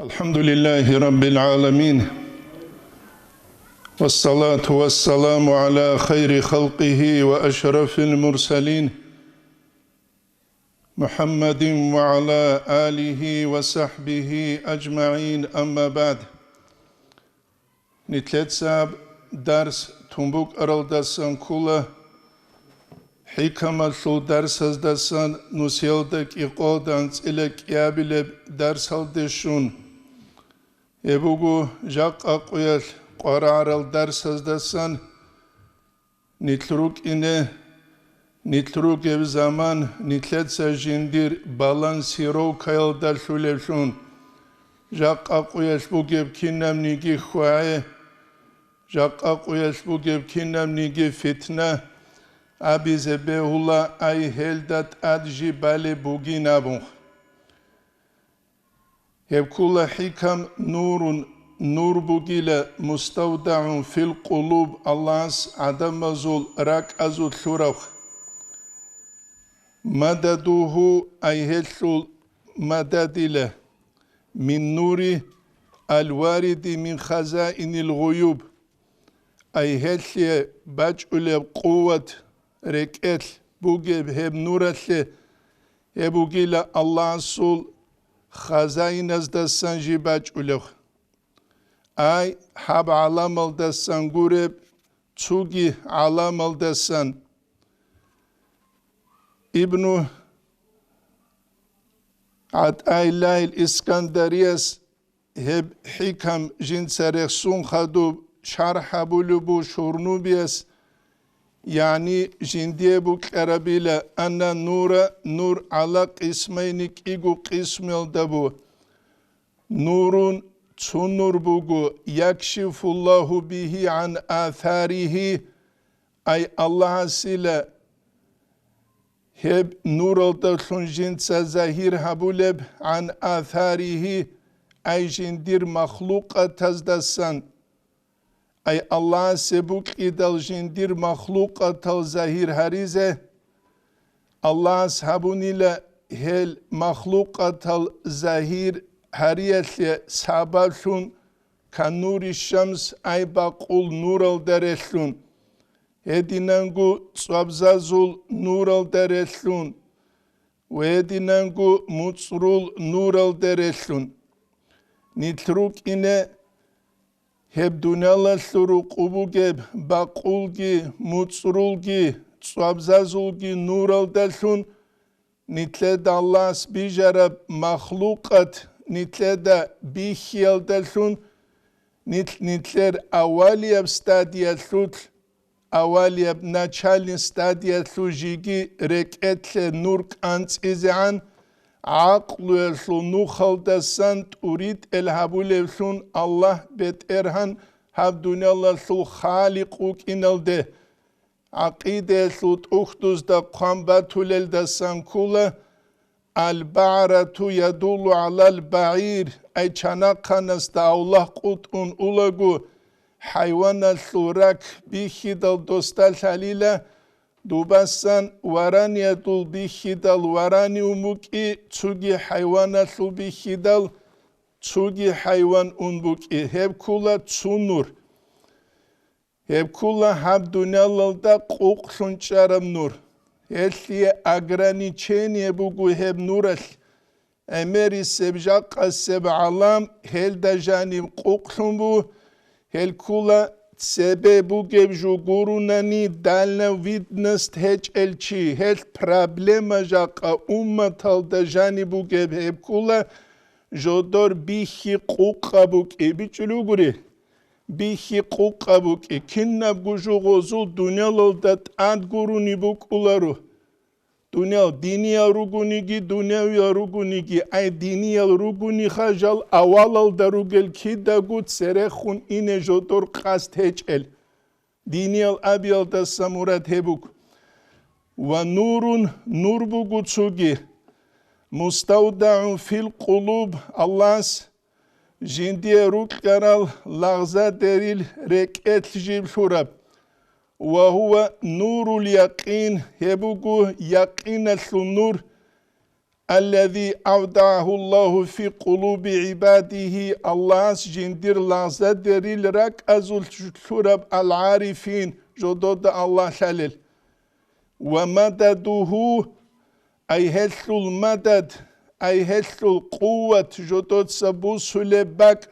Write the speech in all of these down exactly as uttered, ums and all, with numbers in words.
الحمد لله رب العالمين، والصلاة والسلام على خير خلقه وأشرف المرسلين، محمد وعلى آله وصحبه أجمعين، أما بعد. Нилъеца дарс тун букӀаралдасан ккола, хӀикамалъул дарсаздасан нусиялда кӀикъоялда анцӀила кӀиабилеб дарсалде щун. Гьеб буго жакъа къуялъ къварагӀарал дарсаздасан нилъ рукӀине, нилъ ругеб заман нилъеца жиндир балансировкаялда лъулевлъун, жакъа къуялъ бугеб кинабниги хьвагӀи, жакъа къуялъ бугеб кинабниги фитна абизе бегьула, ай гьелда тӀад жиб балеб бугин абун. Гьеб ккола хӀикам нурун, нур бугила муставдагӀун фил къулуб, Аллагьас гӀадамазул ракӀазул лъурав. Мададугьу, ай гьелъул мададила, мин нури аль-вариди мин хазаинил гъуюб, ай гьелъие бачӀулеб къуват, рекӀелъ бугеб гьеб нуралъе, гьеб бугила Аллагьасул хазаиназдасан жиб бачӀулев. Ай гьаб гӀаламалдасан гуреб, цоги гӀаламалдасан. Ибну ГӀатӀаиллагьил Искандарияс гьеб хӀикам жинца рехсон хадуб шархӀ гьабулеб бу Шурнубияс, ягӀни жиндие букьарабила, анна нура, нур гӀала къисмайни, кӀиго къисмуялда бу. Нурун, цо нур буго, якшифуллагьу бигьи гӀан асаригьи, ай Аллагьасила гьеб нуралдалъун жинца загьир гьабулеб, гӀан асаригьи, ай жиндир махлукъатаздасан, ай Аллагьасе букьидал жиндир махлукъатал загьир гьаризе. Аллагьас гьабунила гьел махлукъатал загьир гьариялъе сабаблъун, канури шамс, ай бакъул нуралда релълъун, гьединанго цӀвабзазул нуралда релълъун ва гьединанго муцӀрул нуралда релълъун. Нилъ рукӀине гьеб дуниялалъул рукъу бугеб бакъулги, муцӀрулги, цӀвабзазулги нуралдалъун, нилъеда Аллагьас бижараб махлукъат нилъеда бихьиялдалъун, нилъ нилъер авалияб стадиялъулъ, авалияб начальный стадиялъул жиги рекӀелъе нур кӀанцӀизегӀан, гӀакълуялъул нухалдасан тӀуритӀел гьабулевлъун Аллагь БетӀергьан гьаб дуниялалъул Халикъ вукӀиналде. ГӀакъидаялъул тӀухьдузда хъван батулелдасан ккола: «Аль-багӀрату ядуллу гӀалал багӀир», ай чанахъанасда авлахъ къутӀун улаго, хӀайваналъул рак бихьидал досда лъалила, дубасан вараниядул бихьидал вараниун букӀи, цоги хӀайваналъул бихьидал цоги хӀайван ун букӀи, гьеб ккола цо нур. Гьеб ккола гьаб дуниялалда къукълъун чӀараб нур. Гьелъие ограничение буго гьеб нуралъ. ГӀемерисеб жакъасеб гӀалам гьелда жаниб къукълъун бу, гьел ккола цебе бугеб жо гурунани дальновидность гьечӀел чи, гьелъ проблема жакъа умматалда жаниб бугеб гьеб ккола жодор бихьи къукъа букӀи бичӀчӀулев гури. Бихьи къукъа букӀи, кинабго жо гъозул дуниялалда тӀад гуруни букӀуларо. Дуниял диниял ругониги, дунявиял ругониги, ай диниял ругониха жал авалалда ругел кидаго церехун ине жодор къасд гьечӀел. Диниял абиялдаса мурад гьеб буго. Ва нурун, нур буго цоги, муставдагӀун фил къулуб, Аллагьас жиндие рукьарал лагъзадерил рекӀелъ жиб лъураб. Ва гьува нурул якъин, гьеб буго якъиналъул нур. الذي أودعه الله في قلوب عباده, Аллагьас жиндир лагъзадерил ракӀазул лъураб, العارفين, жодода Аллагь лъалел. ومدده, ай гьелъул мадад, ай гьелъул къуват, жодоца бусулеб бакӀ,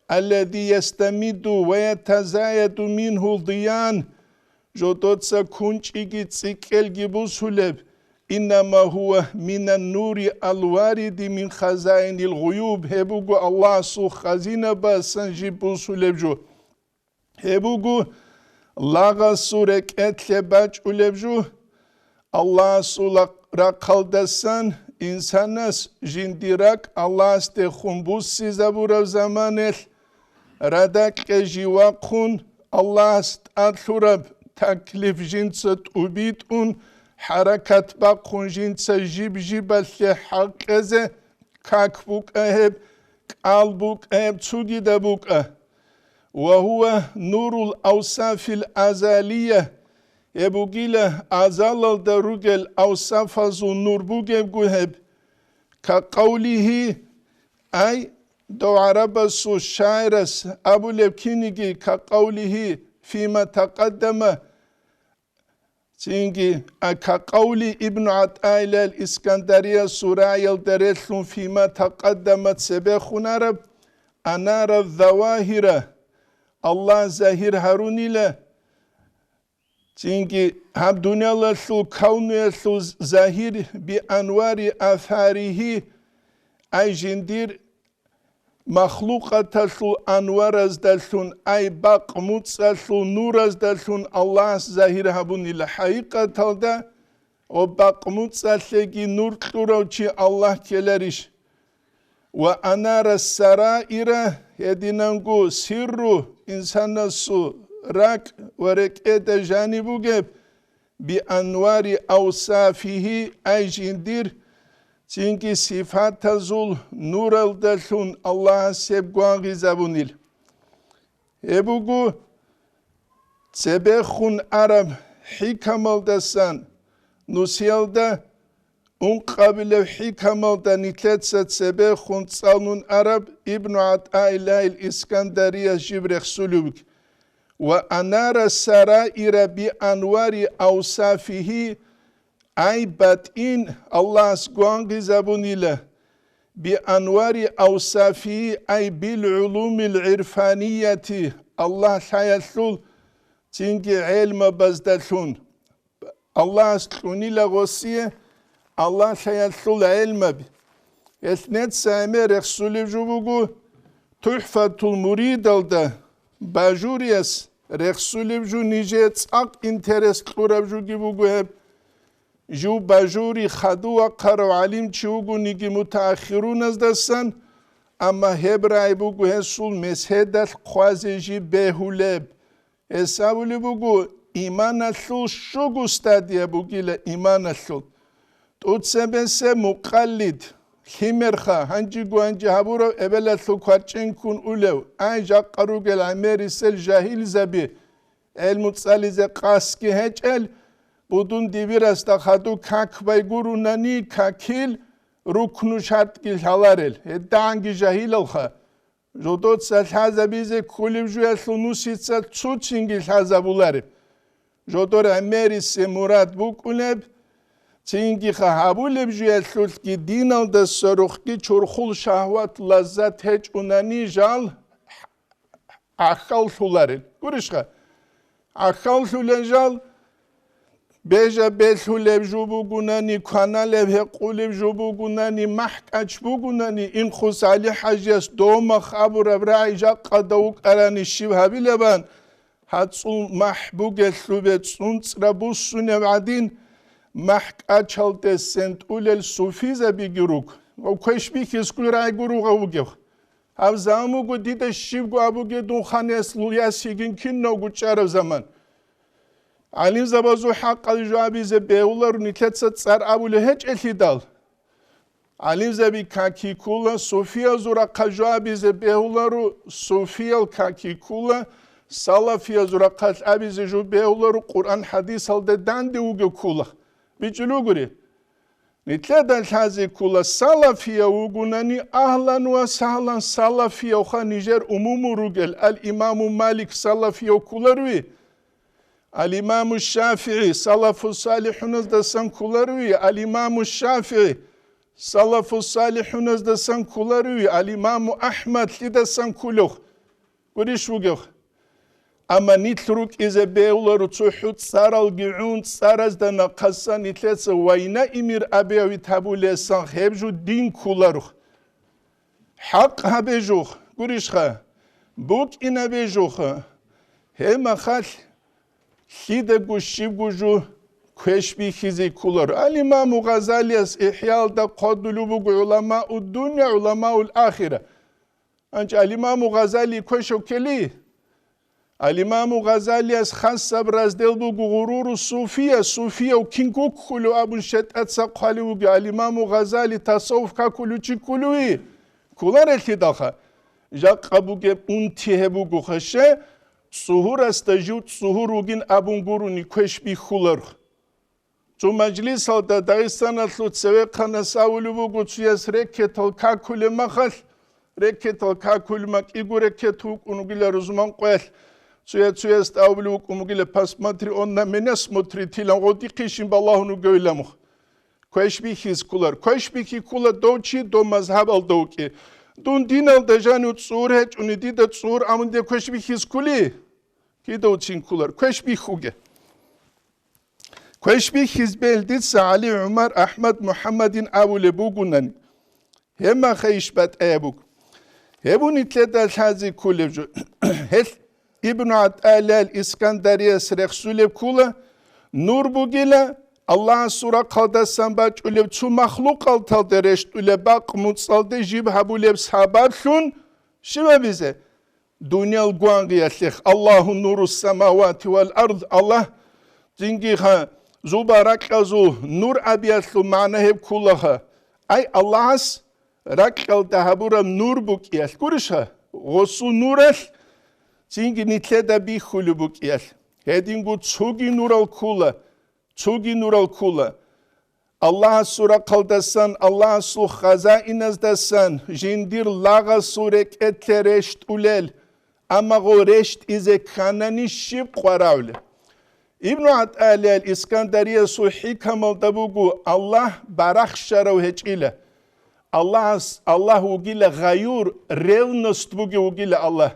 الذي يستمد ويتزايد منه الضياء, жодоца кунчӀиги цӀикӀкӀелги бусулеб, إنما هو من النور الوارد من خزائن الغيوب, гьеб буго Аллагьасул хазинабасан жиб бусулеб жо. Гьеб буго лагъасул рекӀелъе бачӀулеб жо. Аллагьасул рахъалдасан инсанас жиндир ракӀ Аллагьасдехун буссизабураб заманалъ, радакье жив вахъун, Аллагьас тӀад лъураб таклиф жинца тӀубитӀун, хӀаракат бахъун жинца жиб-жибалъе хӀал кьезе, как букӀа гьеб, кӀал букӀа гьеб, цогидаб букӀа. وهو نور الأوصاف الأزلية, гьеб бугила азалалда ругел авсафазул нур бугебго гьеб. كقوله, ай, дов гӀарабасул шагӀирас абулеб киниги, كقوله فيما تقدم, цинги, а, كقول ابن عطاء الله الإسكندرية, сурайялда релълъун, فيما تقدم, цебехун араб, أنار الظواهر, Аллагь загьир гьарунила, цинги гьаб дуниялалъул кавнуялъул загьир, بأنوار آثاره, ай жиндир махлукъаталъул анвараздалъун, ай бакъ муцӀалъул нураздалъун Аллагьас загьир гьабунила. ХӀакъикъаталда, ва бакъ муцӀалъеги нур кьурав чи Аллагь ккеларищ? وأنار السرائر, гьединанго сирру, инсанасул ракӀ ва рекӀеда жаниб бугеб, بأنوار أوصافه, ай жиндир, цинги сифатазул нуралдалъун Аллагьас гьеб гвангъизабунил. Гьеб буго цебехун араб хӀикамалдасан нусиялда ункъабилеб хӀикамалда нилъеца цебехун цӀалун араб Ибну ГӀатӀаиллагьил Искандарияс жиб рехсулев вугеб. وأنار السرائر بأنوار أوصافه, ай батӀин Аллагьас гвангъизабунила, بأنوار أوصافه, ай بالعلوم العرفانية, Аллагь лъаялъул цинги гӀелмабаздалъун. Аллагьас кьунила гъосие Аллагь лъаялъул гӀелмаби. Гьелъ нецаеме рехсулев жо буго, ТухӀфатул муридалда бажурияс рехсулев жо нижее цӀакъ интерес кьураб жоги буго гьеб. Жив бажури хадув вахъарав гӀалимчи вугониги мутаахируназдасан, амма гьеб рагӀи буго гьесул меседалъ хъвазе жиб бегьулеб. Гьес абулеб буго, иманалъул щуго стадия бугила иманалъул. ТӀуцебесеб мукъаллид, лъимерха, гьанжего-гьанже гьабурав эбелалъул кварчӀен ккун улев, ай жакъа ругел гӀемерисел жагьилзаби, гӀелму цӀализе къасги гьечӀел, будун дибирасда хадув как байгурунани какил рукну шартӀги лъаларел, гьедагӀанги жагьилалха. Жодоца лъазабизе кколеб жуялъул нусица цоцинги лъазабулареб. Жодор гӀемерисеб мурад букӀунеб, цинги гьабулеб жуялъулъги диналдаса рухъги чурхул шагьват-лаззат гьечӀунани жал гӀахьаллъуларел. Гурищха? ГӀахьаллъулел жал, бежа белъулеб жо бугунани, кваналеб гьекъулеб жо бугунани, махӀкӀач бугунани, Инхус ГӀали-хӀажияс домах абураб рагӀи жакъада вукӀарани щиб гьабилебан, гьацӀул махӀ бугелъубе цӀунцӀра буссунеб гӀадин, махӀкӀачалде сентӀулел суфизабиги руго. Ва квеш бихьискул рагӀи гуругъав вугев. Гьаб заман буго дида щибго абуге дун ханас луяс йигин кинавго чӀараб заман. ГӀалимзабазул хӀакъалъ жавабизе бегьуларо нилъеца цӀар абулев гьечӀелъидал. ГӀалимзаби каки ккола, суфиязул рахъалъ жавабизе бегьуларо, суфиял каки ккола, салафиязул рахъалъ абизе жо бегьуларо, Къуръан-хӀадисалда данде вугев ккола. БичӀчӀулугури. Нилъеда лъазе ккола, салафияв вугунани, агьлан ва сагьлан, салафиявха нижер умумул ругел, ал-Имаму Малик салафияв кколаруй, ал-Имаму ШафигӀи салафу салихӀуназдасан кколаруй, ал-Имаму ШафигӀи салафу салихӀуназдасан кколаруй, ал-Имаму АхӀмад лъидасан кколев гурищ вугев? Амма нилъ рукӀизе бегьуларо цо хӀуцӀаралги гӀунцӀаразда нахъасан нилъеца вайна имир абиявит гьабулесан гьеб жо дин кколаро. ХӀакъ гьабе жо, гурищха, букӀинабе жо, гьеб махалъ лъидаго щибго жо квеш бихьизе кколаро. Ал-Имаму Гъазалияс ИхӀяалда хъвадулеб буго гӀуламауддуния, гӀуламаул ахира. Гьанже ал-Имаму Гъазали квешав ккели? Ал-Имаму Гъазалияс хасаб раздел буго гъуруру суфия, суфияв кин гуккулев абун шетӀаца хъвалев вугев. Ал-Имаму Гъазали тасаввуф какулев чи кколевий? Кколарелъидалха. Жакъа бугеб унти гьеб буго хъаше, цӀугьурасда жив цӀугьур вугин абун гурони квеш бихьуларо. Цо мажлисалда Дагъистаналъул цевехъанас абулеб буго, цояс рекетал какулеб махалъ, рекетал какулеб макьиго рекет вукӀун вугила рузман къоялъ, цоя-цоясда абулеб букӀун бугила: «Посмотри, он на меня смотрит», илан, гъодихъейищин балагьун вугевилан мух. Квеш бихьиз кколар. Квеш бихьи ккола дов чи дов мазгьабалда вукӀи. Дун диналда жанив цӀугьур гьечӀони, дида цӀугьур абун дие квеш бихьиз кколи? Кидав чин кколар. Квеш бихьуге. Квеш бихьиз бел дица ГӀали, ГӀумар, АхӀмад, МухӀаммадин абулеб бугунани, гьеб махайищ батӀаяб буго? Гьеб нилъеда лъазе кколеб жо. Гьелъ Ибну ГӀатӀаилал Искандарияс рехсулеб ккола, нур бугила Аллагьасул рахъалдасан бачӀулеб цо махлукъалталде рещтӀулеб бакъ муцӀалде жиб гьабулеб сабаблъун щибабизе? Дуниял гвангъиялъех, Аллагьу нуру самавати вал ард, Аллагь, цинги ха, зуба ракьазул нур абиялъул магӀна гьеб ккола ха. Ай Аллагьас ракьалда гьабураб нур букӀиялъ, гурищха, гъосул нуралъ цинги нилъеда бихьулеб букӀиялъ. Гьединго цоги нурал ккола, цоги нурал ккола. Аллагьасул рахъалдасан, Аллагьасул хазаиназдасан жиндир лагъасул рекӀелъе рещтӀулел, амма гъо рещтӀизе кканани щиб къваравле? Ибну ГӀатӀаилал Искандариясул хӀикамалда буго: Аллагь барахщарав гьечӀила. Аллагьас, Аллагь вугила гъаюр, ревность бугев вугила Аллагь.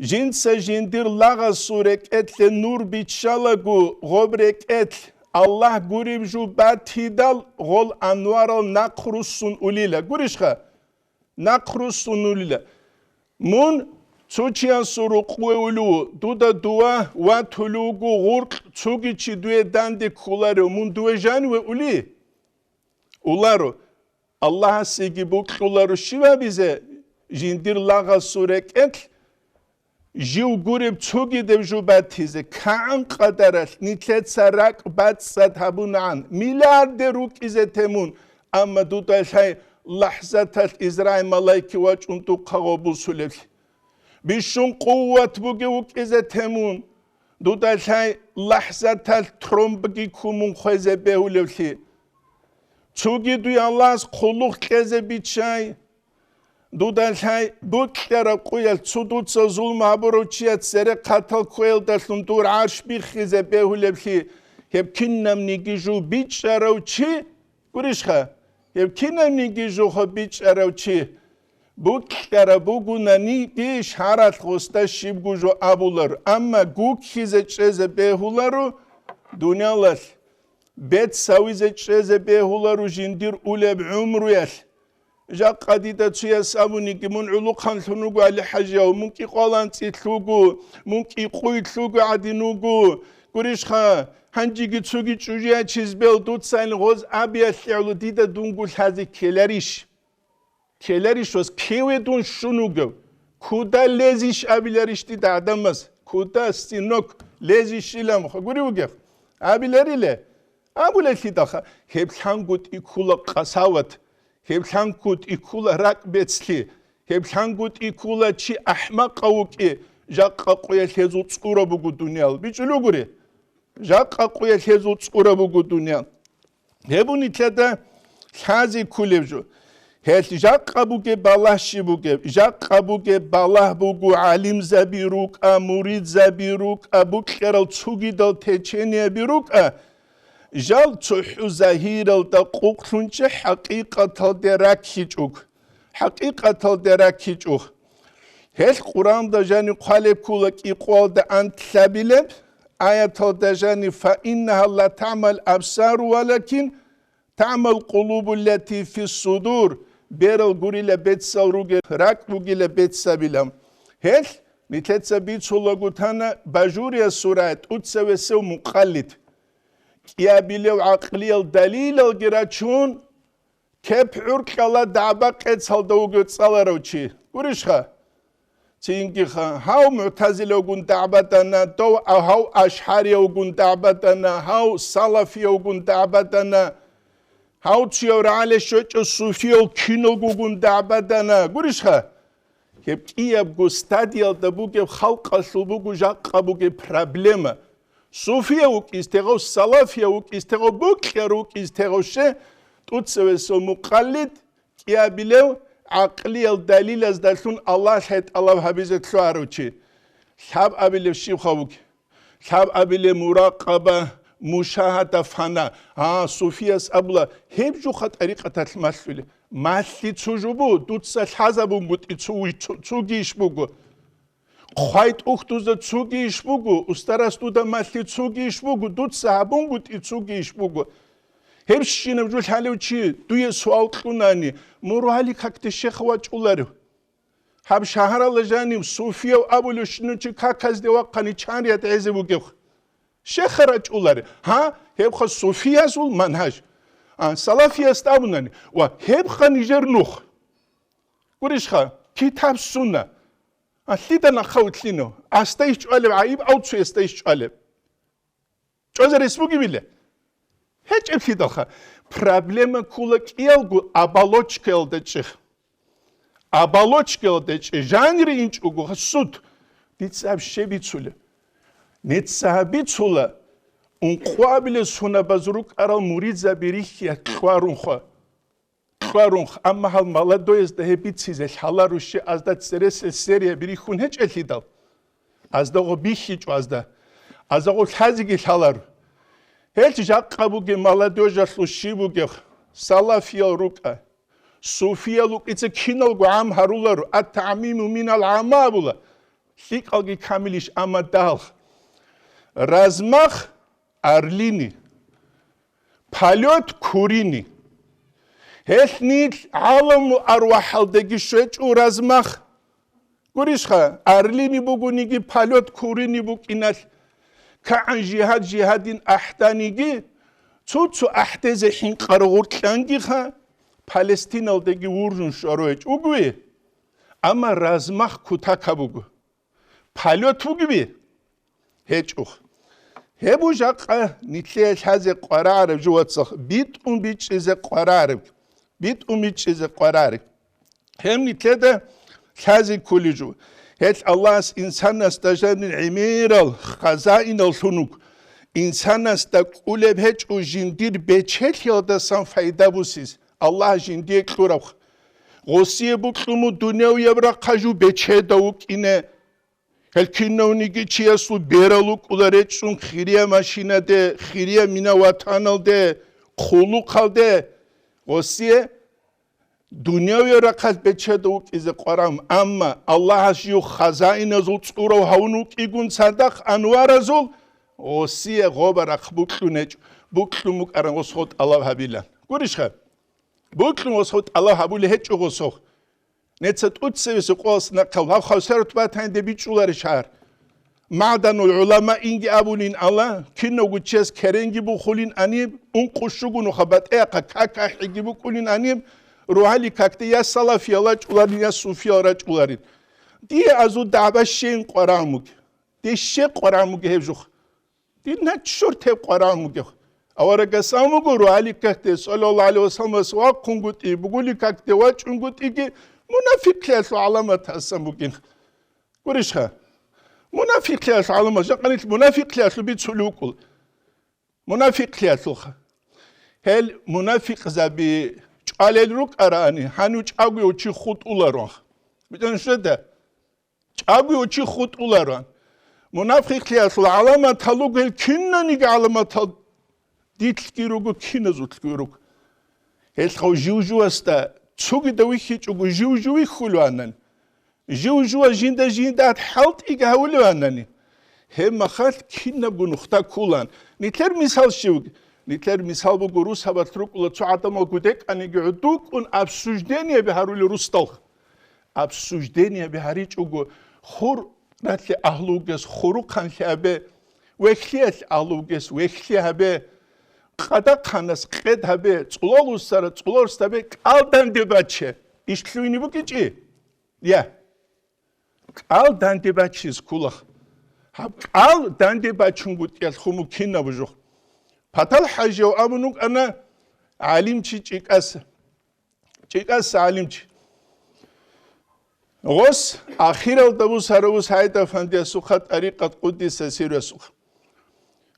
Жинца жиндир лагъасул рекӀелъе нур биччалаго, гъоб рекӀелъ Аллагь гуреб жо батидал, гъол анварал нахъ руссун улила. Гурищха? Нахъ руссун улила. Мун цо чиясул рукъуве улев ву, дуда дова ватулев вуго гъуркь, цоги чи дуе данде кколарев, мун дуве жаниве ули? Уларо. Аллагьасеги бокьуларо щибабизе жиндир лагъасул рекӀелъ жив гуреб цогидеб жо батизе. КигӀан къадаралъ нилъеца ракӀ бацӀцӀад гьабунагӀан, миллиардер рукӀизе темун, амма дуда лъай лахӀзаталъ Израил малайки вачӀун духъа гъобусулеблъи. Бищун къуват бугев вукӀизе темун, дуда лъай лахӀзаталъ тромбги кумун хвезе бегьулевлъи. Цоги дуе Аллагьас хъулухъ кьезе биччай, дуда лъай бокьараб къуялъ цо дуца зулму гьабурав чияс цере хъатал кквеялдалъун дур гӀарш биххизе бегьулевлъи, гьеб кинабниги жо бичӀчӀарав чи, гурищха, гьеб кинабниги жо бичӀчӀарав чи, бокьараб бугонаниги, шаргӀалъ гъосда щибго жо абулар, амма гуккизе чӀезе бегьуларо дуниялалъ, бецавизе чӀезе бегьуларо жиндир улеб гӀумруялъ. Жакъа дида цояс абуниги, мун гӀулухъанлъун вуго, ГӀали-хӀажияв, мун кӀикъваланцӀилъ вуго, мун кӀикъуйлъ вуго гӀадин вуго, гурищха, гьанжеги цоги чӀужу ячиз бел дуцайин гъоз абиялъе гӀоло дида дунго лъазе ккеларищ? Ккеларищ, вас ккеве дун щун вугев? Куда лезешь абиларищ дида гӀадамаз? Куда, сынок, лезешь илан гури вугев? Абилариле? Абулелъидалха, гьеб лъангутӀи ккула къасават, гьеб лъангутӀи ккула ракӀбецлъи, гьеб лъангутӀи ккула чи ахӀмакъав вукӀи, жакъа къуялъ гьезул цӀураб буго дуниял. БичӀулев гури? Жакъа къуялъ гьезул цӀураб буго дуниял. Гьеб нилъеда лъазе кколеб жо. Гьелъ жакъа бугеб балагь щиб бугеб? Жакъа бугеб балагь буго гӀалимзаби рукӀа, муридзаби рукӀа, букьарал цугидал течениеби рукӀа, жал цохӀо загьиралда къукълъунчӀи хӀакъикъаталде раккичӀого. ХӀакъикъаталде раккичӀого. Гьелъ Къуръанда жаниб хъвалеб ккола кӀикъоялда анлъабилеб аяталда жаниб: «Фаиннаха ла таъмал абсару, валакин таъмал къулубу ллати фиссудур», берал гурила бецал ругел, ракӀ бугила бецабилан. Гьелъ нилъеца бицулаго тана Бажурия сурая тӀуцавесев мукъаллид. КӀиабилев гӀакълиял далилалги рачун, кеп гӀуркьала дагӀба-къецалда вугев цӀаларав чи. Гурищха? Цинги ха-, гьав мугӀтазилавгун дагӀбадана, дов а-, гьав ашгьариявгун дагӀбадана, гьав салафиявгун дагӀбадана, гьав цуяв рагӀале щвечӀев суфияв киналгогун дагӀбадана. Гурищха? Гьеб кӀиябго стадиялда бугеб халкъалъул буго жакъа бугеб проблема. Суфияв вукӀиз тегъав, салафияв вукӀиз тегъав, букьарав вукӀиз тегъав ще, тӀуцавесев мукъаллид, кӀиабилев гӀакълиял далилаздалъун Аллагьлъай тӀалаб гьабизе лъугьарав чи. Лъабабилев щибха вуги? Лъабабилев муракъаба, мушагьада, фана. А, суфияс абула, гьеб жуха тӀарикъаталъ малъулеб. Малъи цо жо бу, дуца лъазабунгутӀи цо-, цо-, цогийищ буго. Хъвай тӀухьдузда цогийищ буго, устарас дуда малъи цогийищ буго, дуца гьабунгутӀи цогийищ буго. Гьебщинаб жо лъалев чи дуе суал кьунани, мургьали какде щеха вачӀуларев? Гьаб шагьаралда жанив суфияв абулев щинав чи каказде вахъани чан ряд гӀезе вугев? Щеха рачӀуларев? Гьа, гьебха суфиязул манхӀаж. А, салафиясда абунани, ва гьебха нижер нух. Гурищха, китаб-сунна. А, лъида нахъа вутлъинав? Асда иш чӀвалеб гӀайиб, авцуясда иш чӀвалеб? ЧӀвазе рес бугебила? ГьечӀеб лъидалха. Проблема ккола кӀиялго оболочкаялда чӀех. Оболочкаялда чӀе жанире инчӀого суд. Дица гьаб щиб бицула? Нецаги бицула, ункъоабилеб сонабаз рукӀарал муридзаби рихьи кьварунха. Кьварунха, амма гьал молодоязда гьеб бицизе лъаларущи азда цересел серия бирихьун гьечӀелъидал. Аздаго бихьичӀо азда. Аздаго лъазеги лъалар. Гьел жакъа бугеб молодёжалъул щиб бугеб, салафиял рукӀа. Суфиял рукӀица киналго гӀам гьаруларо, ат-таъмиму минал гӀамма абула. ЛъикӀалги камилищ, амма дагьалха. Размах арлини, полёт курини. Гьелъ нилъ гӀаламу арвахӀалдаги щвечӀо размах. Гурищха, арлини бугониги полёт курини букӀиналъ, кагӀан жигьад-жигьадин ахӀданиги, цо-цо ахӀдезе хӀинкъарал гъуркьангиха, Палестиналдаги вуржун щвароечӀ вугови? Амма размах кутака буго. Полёт бугеби? ГьечӀо. Гьеб жакъа нилъее лъазе къварагӀараб жо, вацал, битӀун бичӀчӀизе къварагӀараб. БитӀун бичӀчӀизе къварагӀараб. Гьеб нилъеда лъазе кколеб жо. Гьелъ Аллагьас инсанасда жанир гӀемерал хазаинал лъун вуго. Инсанасда кӀолеб гьечӀо жиндир бечелъиялдасан пайда босизе. Аллагь жиндие кьураб. Гъосие букьун буго дунявияб рахъалъ бечедав вукӀине. Гьел кинавниги чиясул берал рукӀула речӀчӀун хирия машинаде, хирия мина-ватаналде, хъулухъалде. Гъосие дунявияб рахъалъ бечедав вукӀизе къварагӀун, амма Аллагьас жив хазаиназул цӀурав гьавун вукӀигун цадахъ анваразул, гъосие гъоба рахъ букьун гьечӀо, букьун букӀаран гъосго тӀалаб гьабилан. Гурищха? Букьун гъосго тӀалаб гьабулеб гьечӀо гъосго. Неца тӀуцевесе къоялъ нахъал гьав хавсарат батаниде бичӀчӀуларищ гьар? МагӀданул гӀулама инги абулин ала, кинавго чияс керенги бухулин аниб, ункъо щуго нуха батӀияб какахӀиги букӀулин аниб, рогьалил какде я салафиял рачӀуларин, я суфиял рачӀуларин. Дие азул дагӀба щейин къварагӀун бугеб? Дие щей къварагӀун бугеб гьеб жух? Дир наччур теб къварагӀун бугеб. Аварагас абун буго, рогьалил какде, саллаллагьу гӀалайгьи ва салламас вахъунгутӀи, бугулил какде вачӀунгутӀиги, мунафикълъиялъул гӀаламат гьасан бугин. Гурищха? Мунафикълъиялъул гӀаламат, жакъа нилъ мунафикълъиялъул бицулев вукӀун. Мунафикълъиялъулха. Гьел мунафикъзаби чӀвалел рукӀараани, гьанив чӀагояв чи хутӀуларо. БетӀер нушеда, чӀагояв чи хутӀуларо. Мунафикълъиялъул гӀаламатал руго гьел кинаниги гӀаламатал, дилъги руго, киназулъги руго. Гьелъ гьав жив-живасда цогидав вихьичӀого жив-жив вихьулеванани, жив-жува жинда-жинда хӀалтӀиги гьавулеванани, гьеб махалъ кинабго нухда кколаан. Нилъер мисал щивги? Нилъер мисал буго, русабалъ рукӀула цо гӀадамал гудекӀаниги гӀодукӀун обсуждениеби гьарулел русдалха. Обсуждениеби гьаричӀого, хур ралъе агьлу вугес хурухъанлъи гьабе, вехьлъиялъе агьлу вугес вехьлъи гьабе, къадахъанас къед гьабе, цӀулал вуссара цӀулал росда гьабе, кӀал данде баче. Иш лъугьине букӀинчӀищ? Я. КӀал данде бачизе кколаха. Гьаб кӀал данде бачунгутӀиялъ хуму кинаб жо. Патал ХӀажияв абун вукӀана гӀалимчи чӀикӀаса. ЧӀикӀаса гӀалимчи. Гъос ахиралда бусарав вуго СагӀид-афандиясухъа тӀарикъат, къуддиса сирруясухъа.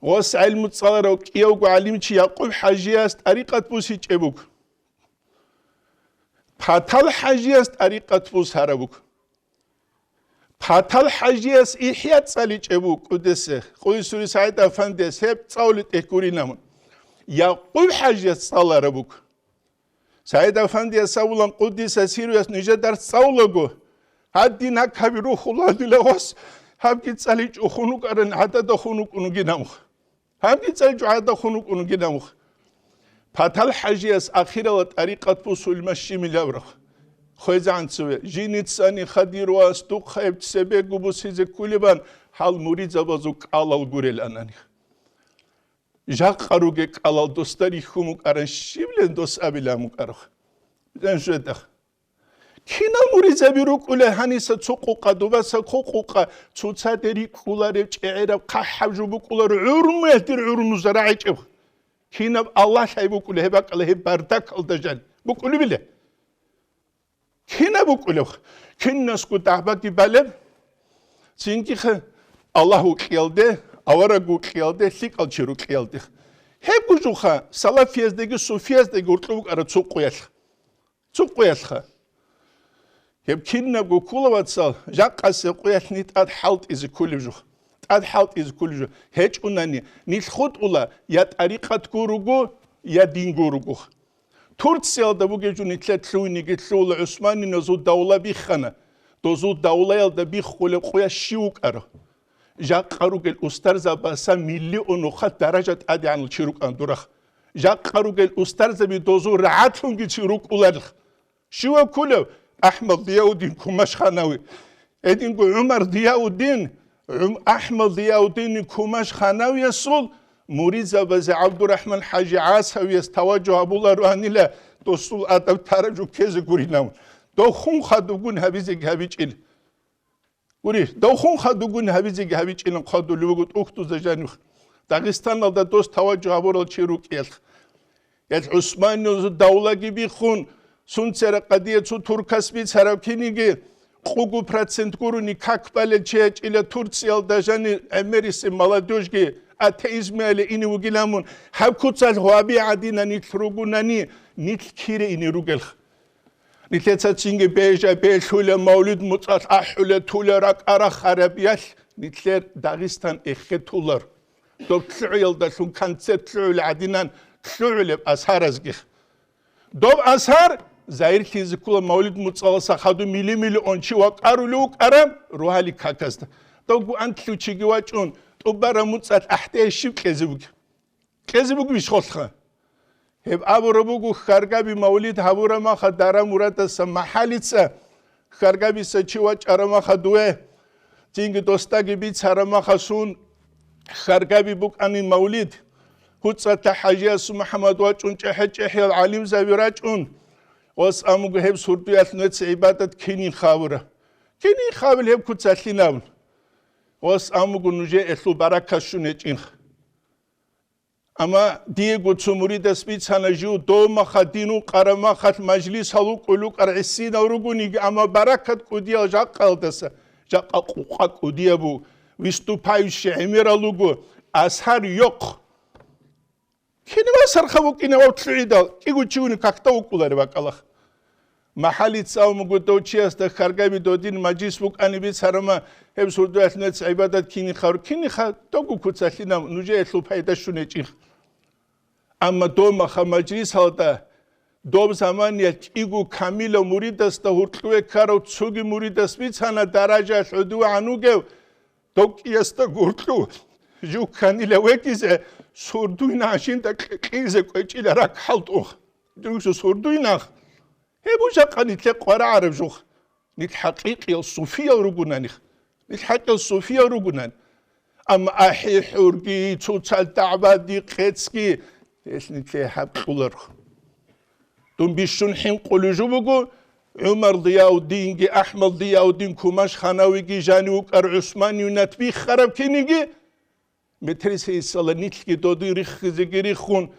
Гъос гӀелму цӀаларав кӀиявго гӀалимчи Якъуб ХӀажияс тӀарикъат бусичӀеб буго. Патал ХӀажияс тӀарикъат бусараб буго. Патал ХӀажияс ИхӀя цӀаличӀеб буго, къуддиса, къуйсури СагӀид-афандияс гьеб цӀалулеб тӀехь гурин абун. Якъуб ХӀажияс цӀалараб буго. СагӀид-афандияс абулан, къуддиса сирруяс, нижеда дарс цӀалулаго, гьадин гьакаби рухула дила вас, гьабги цӀаличӀого хун вукӀаран гӀадада хун вукӀун вугин абун. Гьабги цӀаличӀого гӀадада хун вукӀун вугин абун. Патал ХӀажияс ахирала тӀарикъат бусулеб мащимилаврах. ХвезегӀан цеве, жиницани хадир вас духъаяб цебего бусизе кколебан гьал муридзабазул кӀалал гурел анани. Жакъа ругел кӀалал досда рихьун вукӀаран щивлан дос абилан вукӀарах. Жан жедах. Кинал муридзаби рукӀула гьаниса цо къукъа, дубаса хъу къукъа, цоцаде рикӀкӀуларев чӀегӀераб хъахӀаб жо букӀуларо, гӀурмуялъ дир гӀурмуза рагӀичӀеб. Кинаб Аллагь лъай букӀула гьеб бакӀала гьеб бардакалда жан? БукӀулебила? Кинаб букӀулев? Кинасго дагӀбаги балеб? Цинги-, ха, Аллагь вукьиялде, авараг вукьиялде, лъикӀал чи рукьиялде. Гьеб гужуха салафияздеги суфияздеги гьоркьоб букӀараб цо къуялъ. Цо къуялъха. Гьеб кинабго ккола, вацал, жакъасе къуялъ нилъ тӀад хӀалтӀизе кколеб жух. ТӀад хӀалтӀизе кколеб жух. ГьечӀунани, нилъ хутӀула я тӀарикъатго руго, я динго руго. Турциялда бугеб жо нилъер лъугьинеги лъугьула, ГӀусманиназул давла биххана. Дозул давлаялда биххулеб къуя щив вукӀаро? Жакъа ругел устарзабазда миллионухъа даража тӀадегӀанал чи рукӀана дурахъ. Жакъа ругел устарзаби дозул рагӀатлъунги чи рукӀуларелъ. Щивав кколев? АхӀмад Зияуддин Кумашханави. Гьединго ГӀумар Зияуддин, ГӀум-, АхӀмад Зияуддин Кумашханавиясул муридзабазе ГӀабдурахӀман ХӀажи ГӀасавияс таважугь гьабулароанила досул адаб-тараджу ккезе гуринав. Дов хун хадубгун гьабизеги гьабичӀин. Гури, дов хун хадубгун гьабизеги гьабичӀилан хъвадулев вуго тӀухьдузда жанив. Дагъистаналда дос таважугь гьабурал чи рукӀиялъ. Гьел ГӀусманил давлаги биххун, сунцара къадия цо туркас бицараб киниги, къугу процент гурони как балел чи гьечӀила Турциялда жани гӀемерисеб молодёжьги атеизмияле ине вугилан мун, гьаб куцалъ гьваби гӀадина нилъ ругунани, нилъ кире ине ругелха. Нилъеца цинги бежа, белъула, мавлид муцӀалъ ахӀула, тула, ракӀа рахараб ялъ, нилъер Дагъистан эхетулар. Доб лъугӀиялдалъун концерт лъугӀула гӀадинан лъугӀулеб асаразги. Доб асар зайирлъизе ккола мавлид муцӀаласа хадуб мили-миллион чи вакъарулев вукӀараб рогьалил каказда. Дов гуантлъув чиги вачӀун, тӀубараб муцӀалъ ахӀдей щиб кьезе бугеб? Кьезе бугебищ холха? Гьеб абураб буго, хьаргаби мавлид гьабураб маха Дара Мурадаса МахӀалица, хьаргабиса чи вачӀараб маха дуе, цинги досдаги бицараб маха сун, хьаргаби букӀани мавлид, ГьуцӀалъа ХӀажиясул МухӀаммад вачӀун, чӀехӀе-чӀехӀиял гӀалимзаби рачӀун, ос амуго гьеб сурдуялъ нуеца гӀибадат кинин хабура. Кинин хабил гьеб куцалъинаб? Ос амуго нужее элъул баракат щун гьечӀинха. Амма диего цо муридас бицана жив, дов маха дин вукъараб махалъ мажлисал вукӀулев вукӀар гӀисинал ругониги, амма баракат кӀудиял жакъалдаса, жакъа къукъа кӀудияб буго, выступающий гӀемерал руго, асар йохъ. Кинивасарха вукӀина вав лъугӀидал, кӀиго чи вуни какда вукӀулареб бакӀалах. МахӀалица абун буго дов чиясда хьаргаби додин мажлис букӀани бицарама, гьеб сурдуялъ нугьец гӀибадат киниха гьарур, киниха дого куцалъина нужее гьелъул пайда щун гьечӀих. Амма дов маха мажлисалда доб заманиялъ кӀиго камилав муридасда гьуркьуве ккарав цоги муридас бицана даражаялъ гӀодовегӀан вугев, дов кӀиясда гьуркьув жив кканила вегизе, сурдуйна гьанжинда кьикьизе кӀвечӀила ракӀ хӀалтӀун. Дугьсу сурдуйнах. Гьеб жакъа нилъе къварагӀараб жух. Нилъ хӀакъикъиял суфиял ругонаних. Нилъ хӀакъиял суфиял ругонан. Амма ахӀи-хӀурги, цоцал дагӀбади, къецги, гьелъ нилъе гьаб кьуларо. Дун бищун хӀинкъулеб жо буго, ГӀумар Зияуддинги, АхӀмад Зияуддин Кумаш-Ханавиги жанив вукӀар ГӀусманивинат биххараб киниги, Метрисейсала нилъги додин риххизеги риххун,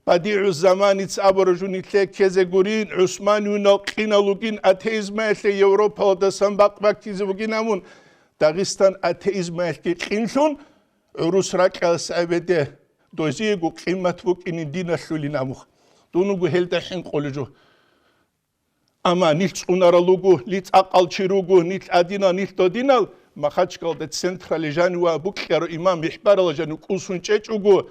БадигӀуззаманица абураб жо нилъее ккезе гурин, ГӀусманивинал къинал вугин атеизмаялъе Европаялдасан бакъ баккизе бугин абун, Дагъистан атеизмаялъги къинлъун, гӀурус ракьалас гӀебеде, дозиего къимат букӀинин диналъулин абун. Дун вуго гьелда хӀинкъулеб жо. Амма нилъ цӀунарал руго, нилъ цӀакъал чи руго, нилъ адинал, нилъ додинал, Махачкалда централе жанив ва букьарав имам михӀбарала жанив кӀусун чӀечӀого,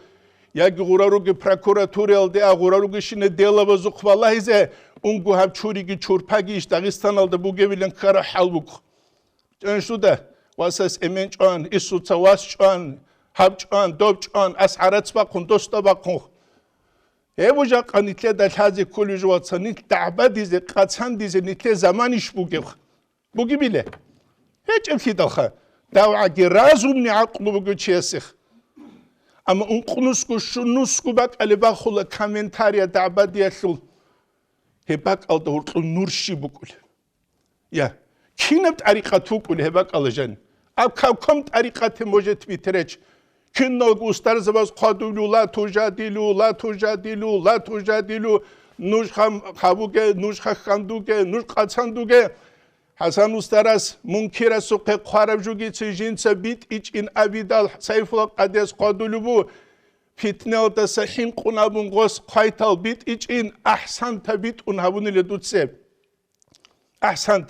яги гъура руги прокуратураялде а гъура ругищина делабазухъ балагьизе, унго гьаб чуриги чурпаги иш Дагъистаналда бугебилан ккараб хӀал буго. ЧӀванщуда, васас эмен чӀван, исуца вас чӀван, гьаб чӀван, доб чӀван, ас гӀарац бахъун, досда бахъун. Гьеб жакъа нилъеда лъазе кколеб жо, вацал, нилъ дагӀбадизе, къацандизе нилъее заманищ бугеб? Бугебиле? ГьечӀеблъидалха, давгӀаги разумни гӀакълу буго чиясех. Амма ункънусго, щунусго бакӀалде бахула комментария дагӀбадиялъул, гьеб бакӀалда гьоркьоб нур щиб букӀулеб? Я, кинаб тӀарикъат вукӀулеб гьеб бакӀалда жаниб? Аб каком тӀарикъате может быть речь? Киналго устарзабаз хъвадулев: «Ла тужадилу, ла тужадилу, ла тужадилу, нуж хам-, хабуге, нуж хаххандуге, нуж къацандуге». ХӀасан устарас мункирасухъе хъвараб жугицин жинца битӀичӀин абидал Сайфулла къадияс хъвадулев бу, питнелдаса хӀинкъун абун гъос хъвайтал битӀичӀин, ахӀсанта битӀун гьабунила дуцеб. АхӀсант,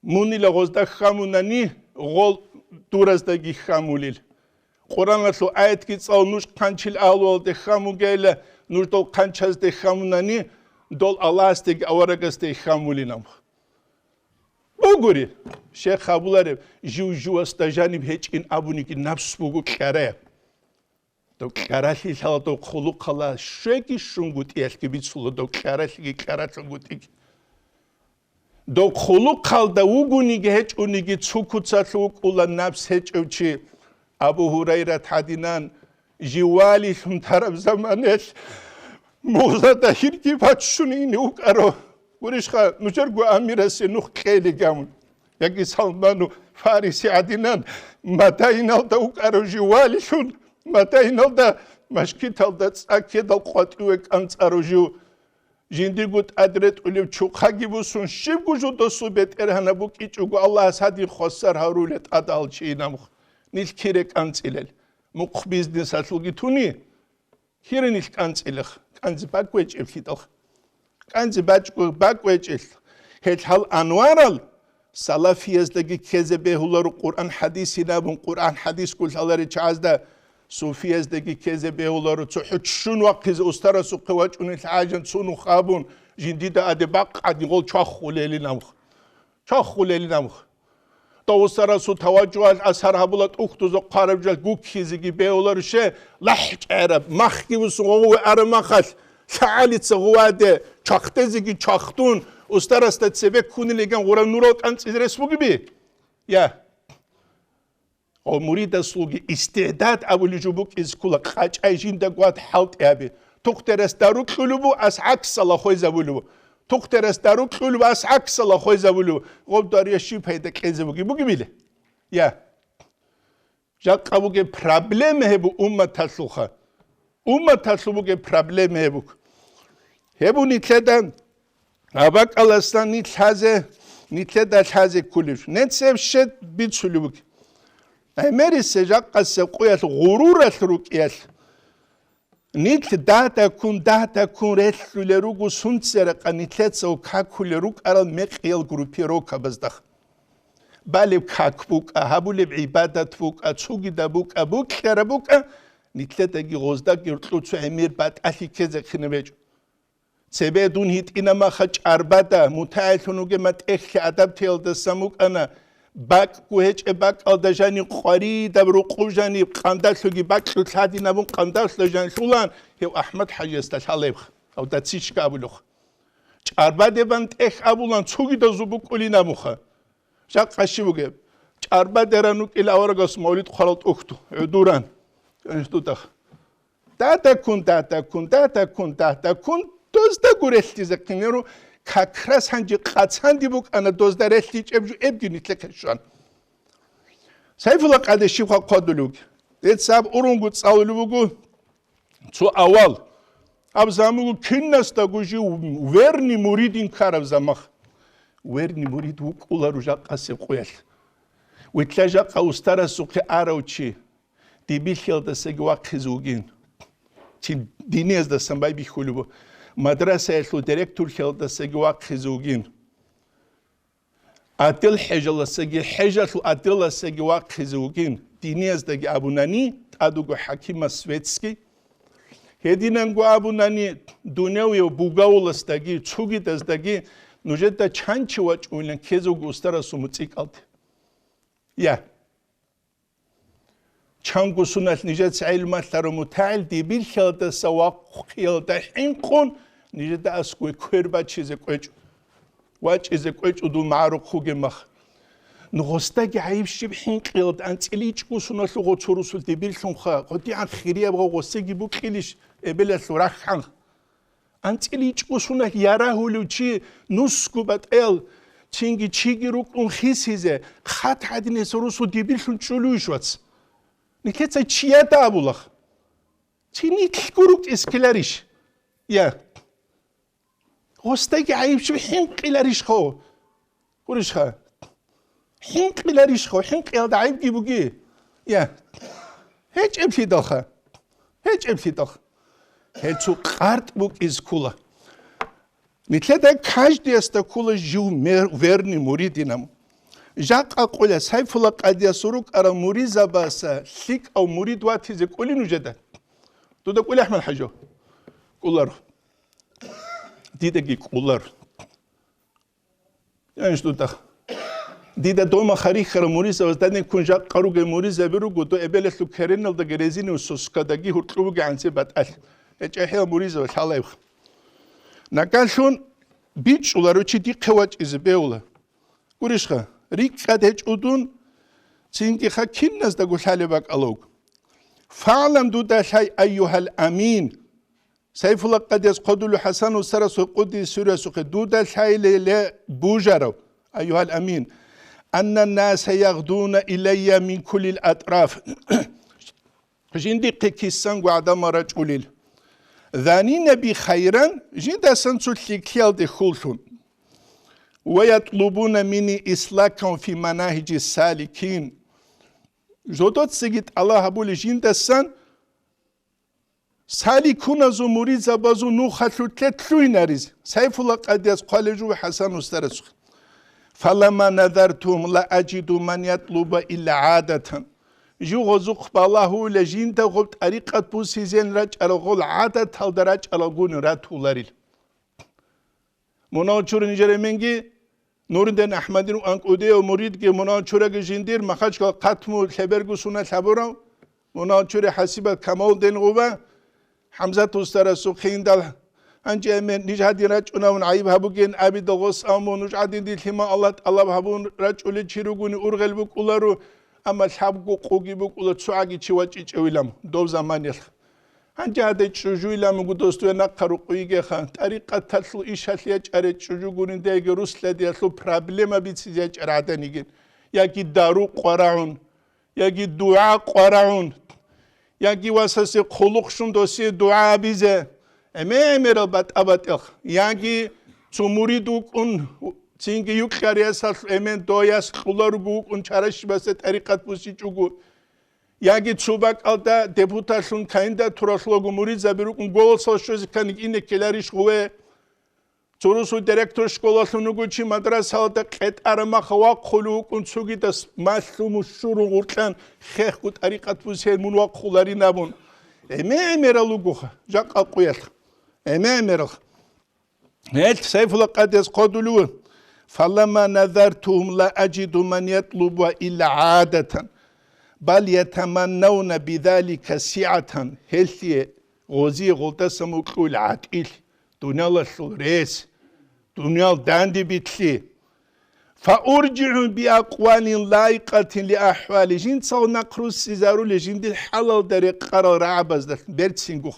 мунила гъозда хьамунани, гъол дураздаги хьамулел. Къуръаналъул аятги цӀал нуж хъанчил агьлуялде хьамугейила, нуж дол хъанчазде хьамунани, дол Аллагьасдеги аварагасде хьамулин абу. Бугури, шейх абулареб, жив-живасда жаниб гьечӀин абуниги напс буго кьараб. Дов кьаралъи лъала, дов хъулухъала щвеги щунгутӀиялъги бицула, дов кьаралъиги кьаралъунгутӀиги. Дов хъулухъалда вугониги гьечӀониги цо куцалъ вукӀула напс гьечӀев чи. Абу Гьурайрат гьадинан, жив валилъун тараб заманаялъ мугъзада гьирги баччун ине вукӀаро. Гурищха, нужерго амирасе нух кьелигамун, яги Салману Фариси гӀадинан Мадайналда вукӀарав жив валилъун, Мадайналда машгиталда цӀа ккедал къватӀиве кӀанцӀарав жив, жиндирго тӀад ретӀулев чухъаги бусун, щибго жо досул бетӀергьанаб букӀичӀого, Аллагьас гьадин хвасар гьарулев тӀадал чийин абухъ, нилъ кире кӀанцӀилел, мухъ бизнесалъулги туни. Кире нилъ кӀанцӀилех, кӀанцӀи бакӀ гьечӀеблъидал. КӀанцӀи бачӀго бакӀ гьечӀелъ. Гьел гьал анварал салафияздаги ккезе бегьуларо Къуръан-хӀадисин абун, Къуръан-хӀадисго лъаларел чагӀазда суфияздаги ккезе бегьуларо, цохӀо ччун вахъизе устарасухъе вачӀунел хӀажан цо нух абун, жиндида аде бакъ гӀадин гъол чвахулелин абухъ. Чвахулелин абухъ. Дов устарасул таважжугьалъ асар гьабула, тӀухьдузухъ хъвараб жал гуккизеги бегьуларо, ще, лахӀчӀараб, махги бусун гъове араб махалъ, лъагӀалица гъуваде, чвахдезеги чвахдун, устарасда цебе ккунилиган гъураб нурал кӀанцӀизе рес бугеби? Я. Гъо муридасулги истигӀдад абулеб жо букӀизе ккола, къачӀай жинда гват хӀалтӀи гьабе. Тухтерас дару кьулеб бу, ас гӀаксала хвезабулеб бу. Тухтерас дару кьулеб бу, ас гӀаксала хвезабулеб бу. Гъоб даруялъ щиб пайда кьезе бугеб бугебили? Я. Жакъа бугеб проблема гьеб бу умматалъулха. Умматалъул бугеб проблема гьеб буго. Гьеб бу нилъеда гьабакӀаласан нилъ лъазе, нилъеда лъазе кколеб. Нецеб щед бицулеб буго. ГӀемерисеб жакъасеб къоялъ гъуруралъ рукӀиялъ. Нилъ дагьдаккун, дагьдаккун релълъулел руго сунцаракъа нилъеца какулел рукӀарал мекъиял группировкабазда. Балеб как букӀа, гьабулеб гӀибадат букӀа, цогидаб букӀа, букьараб букӀа, нилъедаги гъоздаги ркьуцу гӀемер батӀалъи ккезехъинаб гьечӀо. Цебе дун гьитӀинамаха чӀарбада, мутагӀиллъун вугема тӀехьлъи адабтиялдасан букӀана, бакӀго гьечӀеб бакӀалда жаниб къваридаб рукъу жаниб, къандалъуги бакьу лъадинабун къандалъда жан лъулан, гьев АхӀмад-хӀажиясда лъалебха, гьав дацичка абулухъ. ЧӀарбадебан тӀехь абулан цогидазул букӀулин абуха. Жакъа щиб бугеб? ЧӀарбадеран вукӀила аварагас мавлид хъварал тӀухьду, гӀудуран. Дагьдаккун, дагьдаккун, дагьдаккун, дагьдаккун, доздаго релълъизехъинару, как раз гьанже къацанде букӀана дозда релълъичӀеб жо эбги нилъехъе щван. Сайфула къаде щибха хъвадулев вуги? Децаб урунго цӀалулев вуго цо авал. Аб замугу кинасдаго жив верни муридин ккараб замах. Верни мурид вукӀула ружа къасеб къоялъ. Витла жакъа устарасухъе арав чи. Дибирлъиялдасаги вахъизе вугин. Чи диниязда самбай бихьулеб буго. Мадрасаялъул директорлъиялдасаги вахъизе вугин. Отдел хӀежаласаги, хӀежалъул отделасаги вахъизе вугин. Динияздаги абунани, тӀадуго хӀакимас светский. Гьединанго абунани, дунявияв бугавуласдаги, цугидаздаги нужеда чанчи вачӀунилан ккезавго устарасул муцӀикӀалде. Я. Чанго суналъ нижеца гӀилмалъарав мутагӀил дибирлъиялдаса вахъхъиялда хӀинкъун, нижеда аскӀове квер бачизе кӀвечӀо, вачӀизе кӀвечӀо дун магӀарухъ вугеб мах. Ну гъосдаги гӀайиб щиб хӀинкъиялда анцӀила ичӀго суналъугъо цо русул дибирлъунха, гъодигӀан хирияб гъав гъосеги букӀилищ эбелалъул рахьанха? АнцӀила ичӀго суналъ ярагьулев чи нусго батӀаял, цинги чиги рукӀун хисизе, хат гӀадинес русу дибирлъун чӀулуйищ, вац? Нилъеца чияда абулах. Чи нилъго рукӀис ккеларищ? Я. Гъосдаги гӀайиб щиб хӀинкъиларищха? Гурищха? ХӀинкъиларищха? ХӀинкъиялда гӀайибги буги? Я. ГьечӀеблъидалха. ГьечӀеблъидалха. Гьел цо къартӀ букӀиз ккула. Нилъеда каждиясда ккула жив мер-, верный муридинав. Жакъа къола Сайфула къадиясул рукӀарал муризабаса лъикӀав мурид ватизе кӀули нужеда? Дуда кӀули, АхӀмад-хӀажи? КӀуларо. Дидаги кӀуларо. Янж дуда. Дида дома харихьарав муризабаз данеккун жакъа ругел муризаби руго, дой эбелалъул кереналдаги резинив сускадаги гьуркьу бугегӀанци батӀалъ. ГьечӀехӀел муризаб лъалаевха. Нагалъун бичӀчӀуларо чи дихъе вачӀизе бегьула. Гурищха, рикӀкӀад гьечӀо дун, цинги ха киназдаго лъалеб бакӀалав. ФагӀлан дуда лъай, айюгьал амин. Сайфула къадияс хъодулев ХӀасан устарасухъе къуддиса сирругьу, дуда лъайиле бужарав, айюгьал амин, анна ннаса ягъдуна илайя мин куллил атӀраф. Жиндихъе кисанго гӀадамал рачӀулел. Занина би хайран, жиндасан цо лъикӀлъиялде хьуллъун. Ва ятлубуна минни ислакан фи манагьижи саликин. Жодоцаги тӀалаб гьабулел жиндасан саликуназул муридзабазул нухалъулъе лъугьинариз. Сайфула къадияс хъвалеб жо ХӀасан устарасухъе. Фаламма назарту ла ажиду ман ятлубу илла гӀадатан. Жугьузухъ балагьула жинда гъоб тӀарикъат бусизен рачӀарал, гъол гӀадаталда рачӀарал гуни ратуларил. Мунагьал чурин жеременги, Нуридин АхӀмадил анкӀудияв муридги мунагьал чураги жиндир Махачкала хъатму лъеберго суна лъабурав, мунагьал чури хӀасибат Камалудин гъуба, ХӀамзат устарасухъе индал, гьанже эмен ниж гьадин рачӀунавун гӀайиб гьабугин абидал гъос, амма нуж гӀадин дилъиман Аллагь тӀалаб гьабун рачӀулел чи ругони ургъел букӀуларо, амма лъабго къуги букӀула цогӀаги чи вачӀичӀевилан дов заманиялъ. Гьанже гьаде чӀужуйилан буго дос дуе нахъа рукъу йигеха, тӀарикъаталъул ишалъ ячӀаре чӀужу гурин деги русладиялъул проблема бицизе ячӀар гӀадан йигин, яги дару къварагӀун, яги дугӀа къварагӀун, яги васасе хъулухъ щун досие дугӀа абизе, гӀемерал батӀа-батӀихъ, яги цо мурид вукӀун, цинги юкьариясалъ эмен дояс кьуларго вукӀун чаращибасе тӀарикъат бусичӀого, Яги цо бакӀалда депутатлъун кандидатуралъулаго муридзаби рукӀун голосал щвезе ккани ине ккеларищ гъуве? Цо русул директор школалъун вуго чи мадрасалда къетӀараб маха вахъулев вукӀун цогидас малъу-мушшурун гъуркьан хехго тӀарикъат бусел мун вахъуларин абун. ГӀеме-гӀемерал вугоха, жакъа къуялъ. ГӀеме-гӀемерал. Гьел Сайфула Къадияс хъодулев: «Фаламма назартугьум ла аджиду ман ятлубугьа илла гӀадатан, бал ятаманнавна бидалика сигӀатан», гьелъие гъозие гъолдаса мукьула гӀатӀил, дуниялалъул рес, дуниял данде битлъи. «Фауржигьу биакъвалин лайикъатин лиахвали», жинцал нахъ руссизарули жиндир хӀалалда рекъарал рагӀабазда берцинго.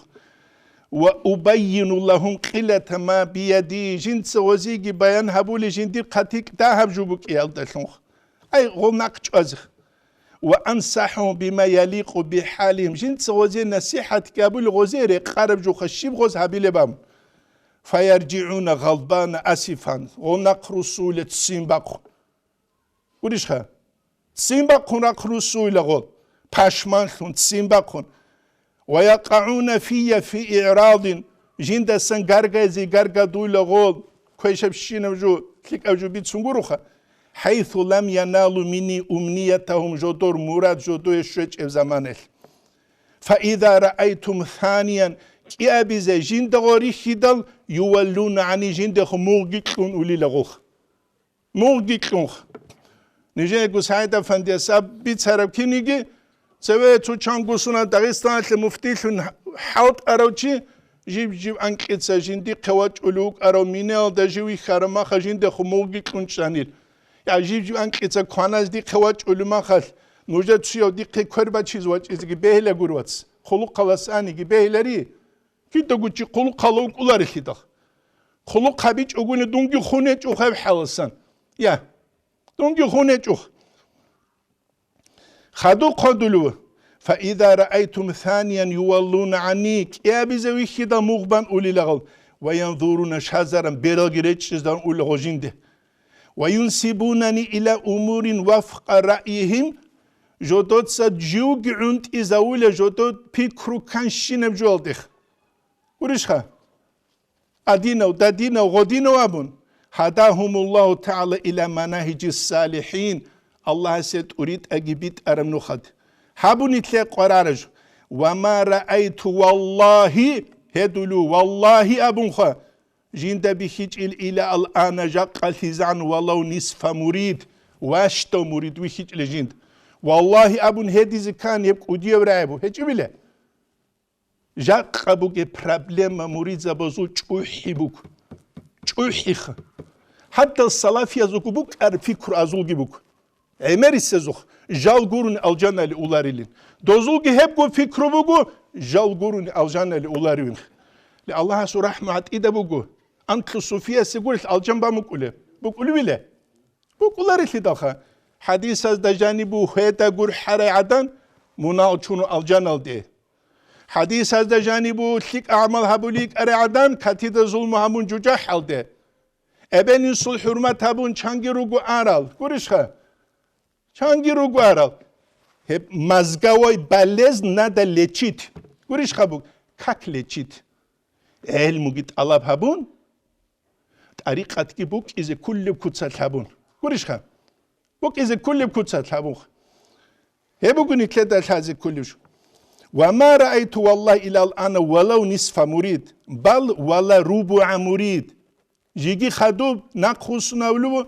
«Ва убайину лагьум къиллата ма бияди», жинца гъозиги баян гьабули жиндир хъатикь дагьаб жо букӀиялдалъун. Ай, гъол нахъ чӀвазе. «Ва ансахӀу бима яликъу бихӀалихим», жинца гъозе насихӀатги гьабули гъозе рекъараб жоха щиб гъоз гьабилеб абун. «Фаяржигьуна гъадбана асифан», гъол нахъ руссула ццин бахъун. Гурищха? Ццин бахъун рахъ руссуйла гъол, пашманлъун, ццин бахъун. «Ва якъагӀуна фия фи игӀрадин», жиндасан гаргайзе гаргадуйла гъол, квешабщинаб жо, лъикӀаб жо бицун гуроха. «ХӀайсу лам яналу мини умниятагьум», жодор мурад жодое щвечӀеб заманалъ. «Фаиза раайтум саниян», кӀиабизе жинда гъорихьидал, «юваллуна гӀани», жиндехун мугъги кьун улила гъолха. Мугъги кьунха. Нижеего СагӀид-афандияс аб бицараб киниги, цеве цо чанго сунал Дагъистаналъе муфтилъун хӀалтӀарав чи, жиб-жиб анкьица жиндихъе вачӀулев вукӀарав минеялда жив вихьараб маха жиндехун мугъги кьун чӀанил. Я жиб-жиб анкьица кваназ дихъе вачӀулев махалъ, нужер цуяв дихъе квер бачизе вачӀизеги бегьила гур, вац. Хъулухъалас аниги бегьилари. Кидаго чи хъулухъ гьалав кӀоларелъидал. Хъулухъ гьабичӀогони дунги хун гьечӀо гьеб хӀаласан. Я, дунги хун гьечӀо. Хадуб хъодулев: «Фаиза раайтум саниян юваллуна гӀани», кӀиабизе вихьидал мугъбан улилагъал, «ва янзуруна шазаран», бералги речӀчӀиздан улилагъал жинде. «Ва юнсибунани иля умурин вафкъа раъйихим», жодоца живги гӀунтӀизавула жодо пикру канщинаб жоялдех. Гурищха? Адинав, дадинав, гъодинав абун, «гьадагьумуллагьу тагӀала иля манагьиджис салихӀин», Аллагьасе тӀуритӀаги битӀараб нухад. Гьабуни лъе къварараж. «Ва ма раайту валлагьи», гьедулев, валлагьи абунха, жинда бихьичӀил, «иля алъана», жакъалъизан, «валав нисфа мурид», ващдав мурид вихьичӀила жинда. Валлагьи абун гьедизе ккан гьеб кӀудияб рагӀи буго. ГьечӀебила? Жакъа бугеб проблема муридзабазул чӀухӀи буго. ЧӀухӀиха. Гьадал салафиязулго букӀараб пикру азулги буго. ГӀемерисезухъ жал гурони алжанали уларилин. Дозулги гьебго пикру буго, жал гурони алжанали уларивин. Ле, Аллагьасул рахӀму гӀатӀида буго. Анкьлу суфиясе гурелъ алжан бан букӀулеб? БукӀулевиле? БукӀуларелъидалха, хӀадисазда жаниб бу хведа гурхӀарай гӀадан мунагьал чуну алжаналде. ХӀадисазда жаниб бу лъикӀ гӀамал гьабулей кӀарай гӀадан катида зулму гьабун жужахӀалде. Эбел-инсул хӀурмат гьабун чанги руго арал. Гурищха? Чанги руго арал. Гьеб мозговой болезнь надо лечить. Гурищха буг? Как лечить? ГӀелмуги тӀалаб гьабун, тӀарикъатги букӀизе кколеб куцалъ гьабун. Гурищха? БукӀизе кколеб куцалъ гьабун. Гьеб буго нилъеда лъазе кколеб жо. «Ва ма раайту валлагьи илал ана валав нисфа мурид, бал вала рубугӀа мурид». Жеги хадуб нахъ вуссунавлу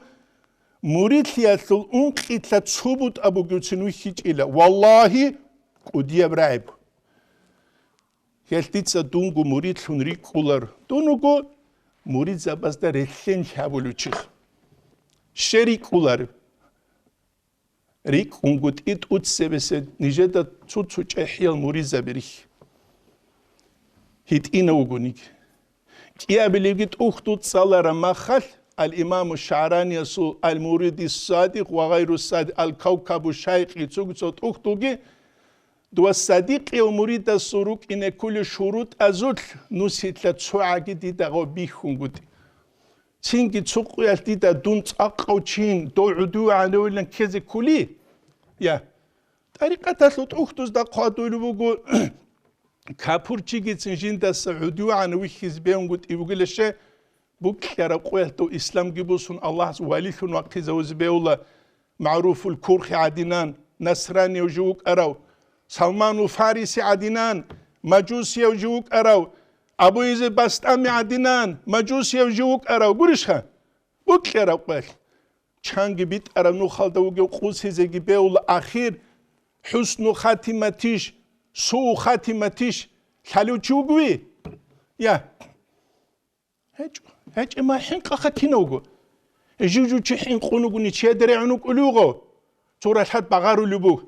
муридлъиялъул ункъилъа цо бутӀа бугевцин вихьичӀила. Валлагьи, кӀудияб рагӀи буго. Гьелъ дица дунго муридлъун рикӀкӀулар. Дун вуго муридзабазда релълъен лъабулев чи. Щай рикӀкӀуларев? РикӀкӀунгутӀи тӀуцебесеб нижеда цо-цо чӀехӀиял муридзаби рихьи. ГьитӀинав вугониги. КӀиабилебги тӀухьдул цӀалараб махалъ, ал-Имаму ШагӀраниясул Ал-Муриди Садикъ ва Гъайру Садикъ, Ал-Кавкабу Шайкъи цугцо тӀухьдулги, дова садикъияв муридасул рукӀине кколел шурутӀазулъ нусилъа цо гӀаги дида гъо бихьунгутӀи. Цинги цо къуялъ дида дун цӀакъав чин, дов гӀодов гӀанавилан ккезе ккули? Я. ТӀарикъаталъул тӀухьдузда хъвадулеб буго, капурчигицин жиндаса гӀудугӀан вихьизе бегьунгутӀи бугилаще, букьараб къоялъ дов исламги бусун Аллагьас валилъун вахъизавузе бегьула, МагӀруфул Курхи гӀадинан, насранияв жив вукӀарав, Салманул Фариси гӀадинан, мажусияв жив вукӀарав, Абу Язид Бастами гӀадинан, мажусияв жив вукӀарав, гурищха? Букьараб къоялъ. Чанги битӀараб нухалда вугев къусизеги бегьула ахир, хӀусну хатиматищ, суу хатиматищ, лъалев чи вугови? Я. ГьечӀо. ГьечӀеб ма хӀинкъаха кинавго. Жив-жив чи хӀинкъун вугони, чияда регӀун вукӀулев гъов? Цо ралъад багъарулеб буго.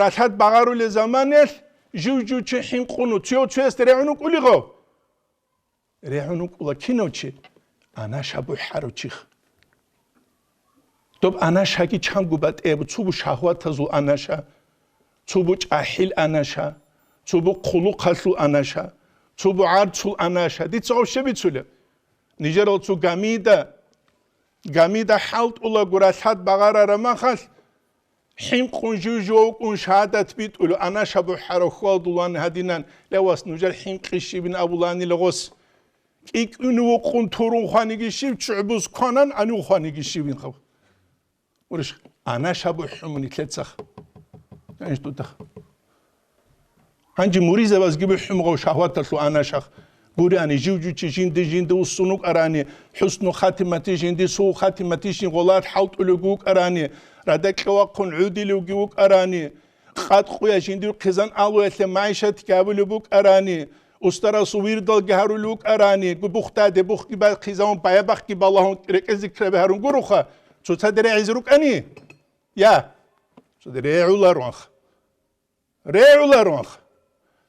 Ралъад багъарулел заманаялъ жив-жив чи хӀинкъун вуго, цо-, цоясда регӀун вукӀулей гъов? РегӀун вукӀула кинав чи? Анаша бухӀарав чиха. Доб анашаги чанго батӀияб, цо бу шагьватазул анаша, цо бу чӀахӀил анаша, цо бу хъулухъалъул анаша, цо бу гӀарцул анаша. Дица гъов щиб бицулеб? Нижерал цо гамида, гамида хӀалтӀулаго ралъад багъарараб махалъ, хӀинкъун жив-жив вукӀун шагьадат битӀулев, анаша бухӀарав хьвалдулан гьадинан, ле, вас, нужер хӀинкъи щибин абуланила гъос. КӀикӀуни вукъун турун хваниги щив, чӀужбуз кванан анив хваниги щив инхъав. Уриш, анаша бухӀумуни лъецах. Гьанж дудах. Гьанже муризабазги бухӀумгъав шагьваталъул анашах. Гуриани, жив-жив чи жинди-жинди уссун вукӀарани, хӀусну хатимати жинди, суу хатимати жин гъолат хӀалтӀулевги вукӀарани, радакьа вахъун гӀудилевги вукӀарани, къад къуя жиндир хъизан алуялъе майшатги гьабулеб букӀарани, устарасул вирдалги гьарулев вукӀарани, гу-, бухдаде бухги ба-, хъизамун баябахги балагьун рекӀел зикраби гьарун гуроха, цоцаде регӀизе рукӀани? Я. Цоцаде регӀуларонха. РегӀуларонха.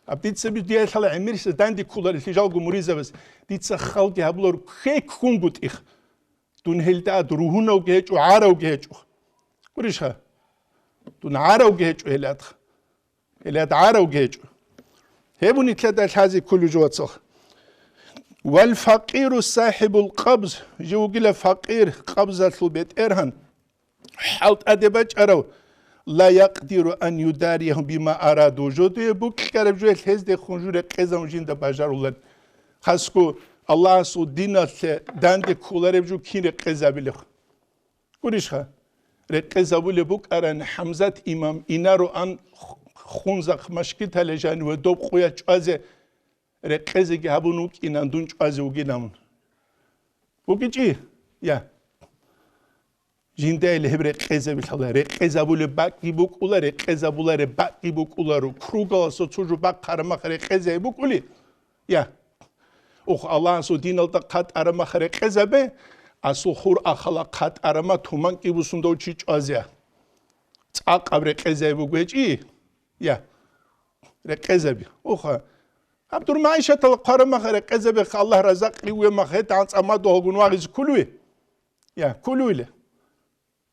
Аб дица би диялъала гӀемерисез данде кколарелъи жалго муризабаз, дица халги гьабуларо ккей ккунгутӀих. Дун гьелда ад ругьунавги гьечӀо, гӀаравги гьечӀо. Гурищха? Дун гӀаравги гьечӀо гьеле адха. Гьеле ад гӀаравги гьечӀо. Гьеб нилъеда лъазе кколев жо, вацал. Вал факъиру сахибул къабз, жив вугила факъир, къабзалъул бетӀергьан, хӀалтӀаде бачӀарав, ла якъдиру ан юдарияху бима араду, жодое букьараб жоялъ гьездехун жу рекъезавун жинда бажарулан. Хасго Аллагьасул диналъе данде кколареб жо кин рекъезабилеб? Гурищха, рекъезабулеб букӀарани ХӀамзат имам инароан хунзахъ машгитале жаниве доб къуя чӀвазе, рекъезеги гьабун вукӀинан дун чӀвазе вугинавун. ВукӀичӀи? Я. Жиндайл гьеб рекъезабилъала, рекъезабулеб бакӀги букӀула, рекъезабулареб бакӀги букӀуларо, кругаласа цо жо бахъараб мах рекъезай букӀули? Я. Ух, Аллагьасул диналда хъатӀараб мах рекъезабе, асул хур ахала хъатӀараб ма туманкӀи бусундав чи чӀвазе. ЦӀакъаб рекъезай буго гьечӀи? Я. Рекъезаби. Уха. Гьаб дур магӀишатал хъвараб мах рекъезабеха, Аллагь разакълъи вугеб мах гьетӀан цӀамадугьалгун вагъизе кколуи? Я, кколуиле.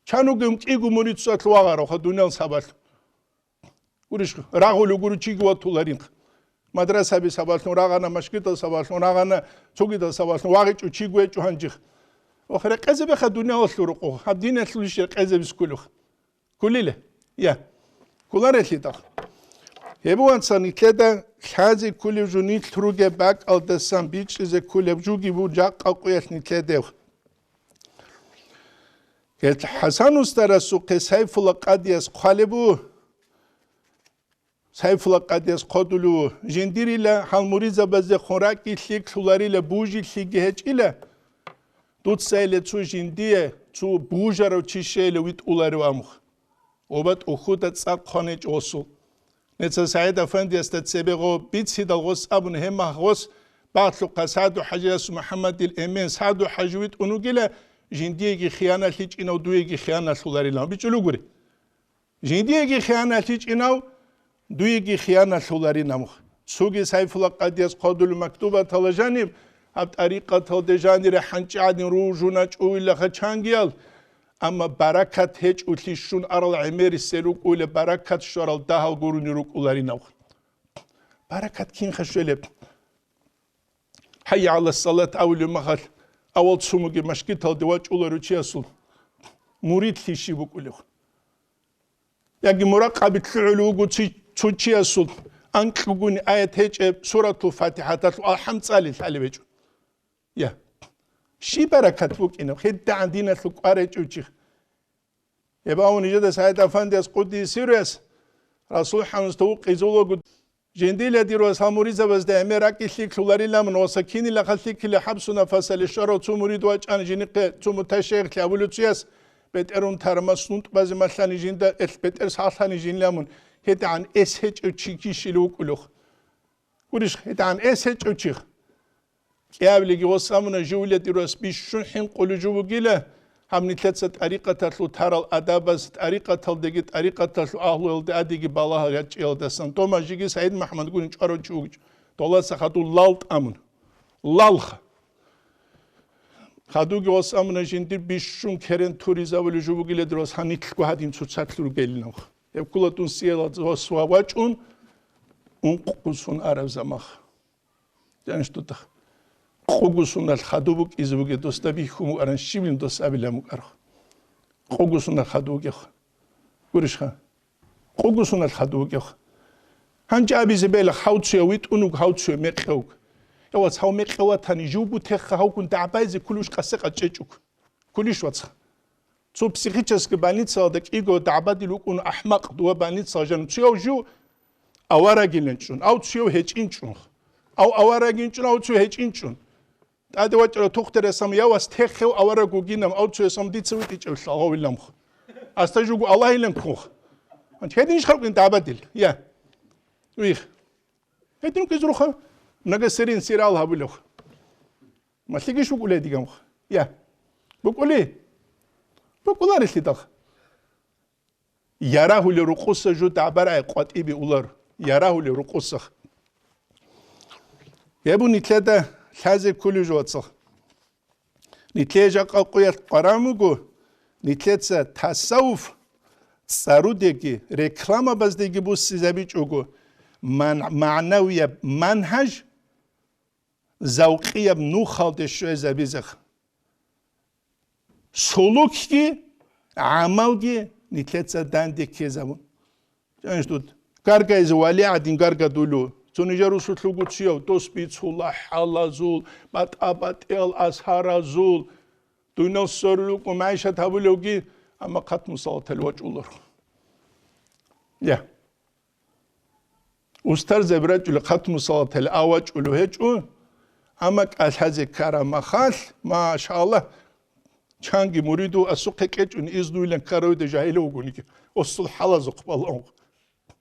Чан вугев кӀиго мурид цоцалъ вагъаравха дуниял сабаблъун. Гурищ, рагъулев гуро чиги ватуларинха. Мадрасаби сабаблъун рагъана, машгидал сабаблъун рагъана, цогидал сабаблъун вагъичӀо чиги гьечӀо гьанжех. Ох, рекъезабеха дуниялалъул рукъу, гьаб диналъулищ рекъезабиз кколех. Кколиле? Я. Кколарелъидал. Гьеб вацал нилъеда лъазе кколев жо нилъ ругеб бакӀалдасан бичӀчӀизе кколеб жоги буго жакъа къуялъ нилъедев. Гьел ХӀасан устарасухъе Сайфула къадияс хъвалеб бу. Сайфула къадияс хъодулев ву, жиндирила гьал муридзабаздехун ракӀи лъикӀлъуларила, бужилъиги гьечӀила. Дуцайила цо жиндие, цо бужарав чи щейила витӀуларев амухъ. Оба тӀухьуда цӀакъ хъван гьечӀо гъосул. Неца СагӀид Афандиясда цебе гъо бицидал гъос абун гьеб мах гъос багълъухъа СагӀду ХӀажиясул МухӀаммадил Эмен СагӀду ХӀажи витӀун вугила, жиндиеги хияналъичӀинав дуеги хияналъуларилан. БичӀчӀулугури. Жиндиеги хияналъичӀинав, дуеги хияналъуларин амухъ. Цоги Сайфула къадияс хъодулев мактубатала жаниб, гьаб тӀарикъаталде жанире хӀанчӀи гӀадин ружуна чӀувилаха чангиял, амма баракат гьечӀулъи щун арал гӀемерисел рукӀула, баракат щварал дагьал гурони рукӀуларин амухъ. Баракат кинха щвелеб? ХӀайя гӀала салат абулеб махалъ, авал цумуги машгиталде вачӀуларев чиясул муридлъи щиб букӀулев? Яги муракъаби лъугӀулев вуго ци-, цо чиясул анкьгуни аят гьечӀеб суратул ФатихӀаталъул алхӀам цӀалел лъалеб гьечӀо. Я. Щиб баракат букӀинаб, гьедигӀан диналъул кӀвар гьечӀев чи. Гьеб абун нижеда СагӀид Афандияс къуддиса сирругьу, Расул хӀанус тавукъизулаго, жиндила дир ва гьал муридзабазда гӀемер ракӀи лъикӀлъуларилан ва сакинила халлъикила хӀабсуна фасали щварав цо мурид вачӀана жинихъе цо муташайихлъи абулев цояс, бетӀерун тармас нунтӀбазе малъани жинда элъ бетӀер сахлъани жинламун, гьедигӀан эс гьечӀев чи кищила вукӀулев. Гурищ, гьедигӀан эс гьечӀев чи. КӀиабилеги гъос амуна, живлиятӀи рос бищун хӀинкъулев жо вугила, гьаб нилъеца тӀарикъаталъул тарал адабаз, тӀарикъаталдеги, тӀарикъаталъул агьлуялде адеги балагьал ячӀиялдасан. Дома жиги СагӀид МахӀмад гурин чӀварав чи вугич, доласа хадув лал тӀамун. Лалха. Хадуги гъос амуна, жиндир бищун керен туризавулев жо вугила дир вас гьанилъго гьадин цоцалъ ругелинавха. Гьеб ккола тун сияла вас ва вачӀун, ункъгусун араб замах. Жаниш дутах. Къугусуналъ хадуб букӀизе бугеб досда бихьун букӀаран щибилин дос абилан букӀарха. Къугусуналъ хадуб бугевха. Гурищха? Къугусуналъ хадуб бугевха. Гьанже абизе бела гьав цуяв витӀун вуго, гьав цуяв мекъев вуго. Я, вац, гьав мекъев ватани, живго техха гьавгун дагӀбайзе кколев къасе къачӀечӀого. Кколищ, вацха? Цо психический больницалда кӀиго дагӀбадил вукӀун ахмакъ, дова больницала жанив цуяв жив аварагилан чӀун, ав цуяв гьечӀин чӀун. Ав аварагин чӀун, ав цуяв гьечӀин чӀун. ТӀаде вачӀарав тухтарас ам явас техев авараг вугинам, ав цуяс ам дица витӀичӀев лъагъовилламха. Аста жугу Аллагьилан ккунха. Гьедин иш халкъин дагӀбадил? Я. Вих. Гьедин кӀизруха. Многосерийный сериал гьабулев. Малъигищ букӀулей дигамха? Я. БукӀули? БукӀуларелъидал. Ярагьулел рукъуса жу дагӀбарай къватӀибе улар. Ярагьулел рукъусах. Гьеб нилъеда лъазе кколев жо, вацал. Нилъее жакъа къуялъ къваран буго, нилъеца тасаввуф цӀарудеги, рекламабаздеги буссизабичӀого, ман-, магӀнавияб манхӀаж, завкъияб нухалде щвезабизех. Сулукги, гӀамалги нилъеца данде ккезабун. Жаниш дуд. Гаргайзе вали гӀадин гаргадулев. Цо нижер русулъ вуго чияв, дос бицула хӀалазул, батӀа-батӀиял асаразул, дунял сорулукъу майшат гьабулевги, амма хъатму салатал вачӀулар. Я. Устарзаби рачӀули хъатму салатали авачӀулев гьечӀо, амма кӀалъазе ккараб махалъ, машаллагь, чанги муриду асухъе кьечӀун, изнуйлан ккаравида жагьилав вугониги, осул хӀалазухъ балагьун.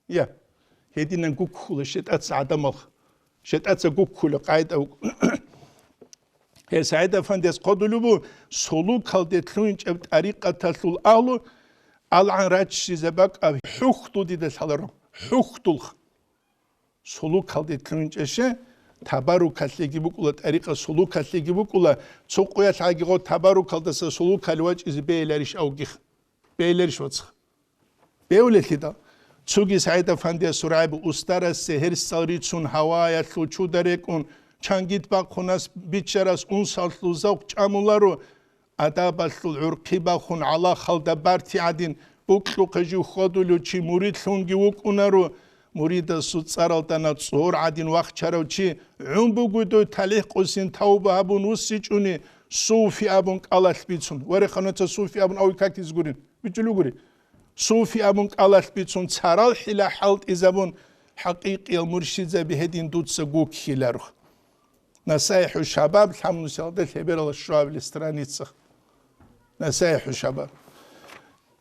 Я, гьединан гуккула шетӀаца гӀадамал, шетӀаца гуккула къайда вукӀун. Гьев СагӀид Афандияс хъодулев буго, сулукалде лъугьинчӀеб тӀарикъаталъул агьлу алгӀан раччизе бакӀаб хӀухьдул дида лъаларо. ХӀухьдулха. Сулукалде лъугьинчӀеше, табаррукалъеги букӀула, тӀарикъа сулукалъеги букӀула, цо къуялъ гӀаги гъо табаррукалдаса сулукалде вачӀизе бегьиларищ авгих? Бегьиларищ, вацха? Бевлелъидал, цоги СагӀид Афандияс рагӀи буго, устарасде гьерсал рицун гьаваялъул чуда рекӀун, чангит бахъунас биччарас унсалъул завкъ чӀамуларо, адабалъул гӀурхъи бахун гӀалахалда барти гӀадин, букьухъе жив хьвадулев чи муридлъунги вукӀунаро, муридасул цӀаралда нацӀгӀур гӀадин вахчарав чи, гӀун бугой дой талихӀ къосин тавба гьабун вуссичӀони, суфи абун кӀалалъ бицун. Варе, хануца суфи абун ави какиз гурин, бичӀчӀулев гури. Суфи абун кӀалалъ бицун, царал хӀила хӀалтӀизабун, хӀакъикъиял муршидзаби гьедин дуца гуккиларо. НасаихӀу шабаб, лъабнусиялда лъеберала щуабилеб страница. НасаихӀу шабаб.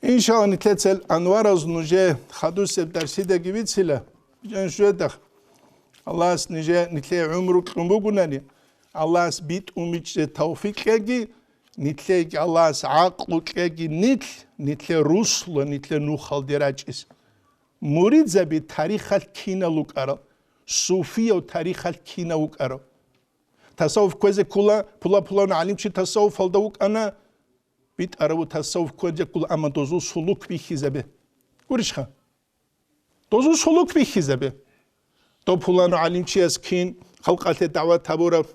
Иншалла, нилъецал анвараз нужее хадусеб дарсидаги бицила, жан жуэдах. Аллагьас нижее, нилъее гӀумру кьун бугунани, Аллагьас битӀун бичӀчӀе тавфикъ кьеги, нилъееги Аллагьас гӀакълу кьеги нилъ, нилъе русла, нилъе нухалде рачӀиз. Муридзаби тарихалъ кинал вукӀарал, суфияв тарихалъ кинав вукӀарав. Тасаввуф кквезе ккола, пула-пуланав гӀалимчи тасаввуфалда вукӀана, битӀарав тасаввуф кквезе ккола, амма дозул сулук бихьизабе. Гурищха? Дозул сулук бихьизабе. Дов пуланав гӀалимчияс кин халкъалъе дагӀват гьабурав,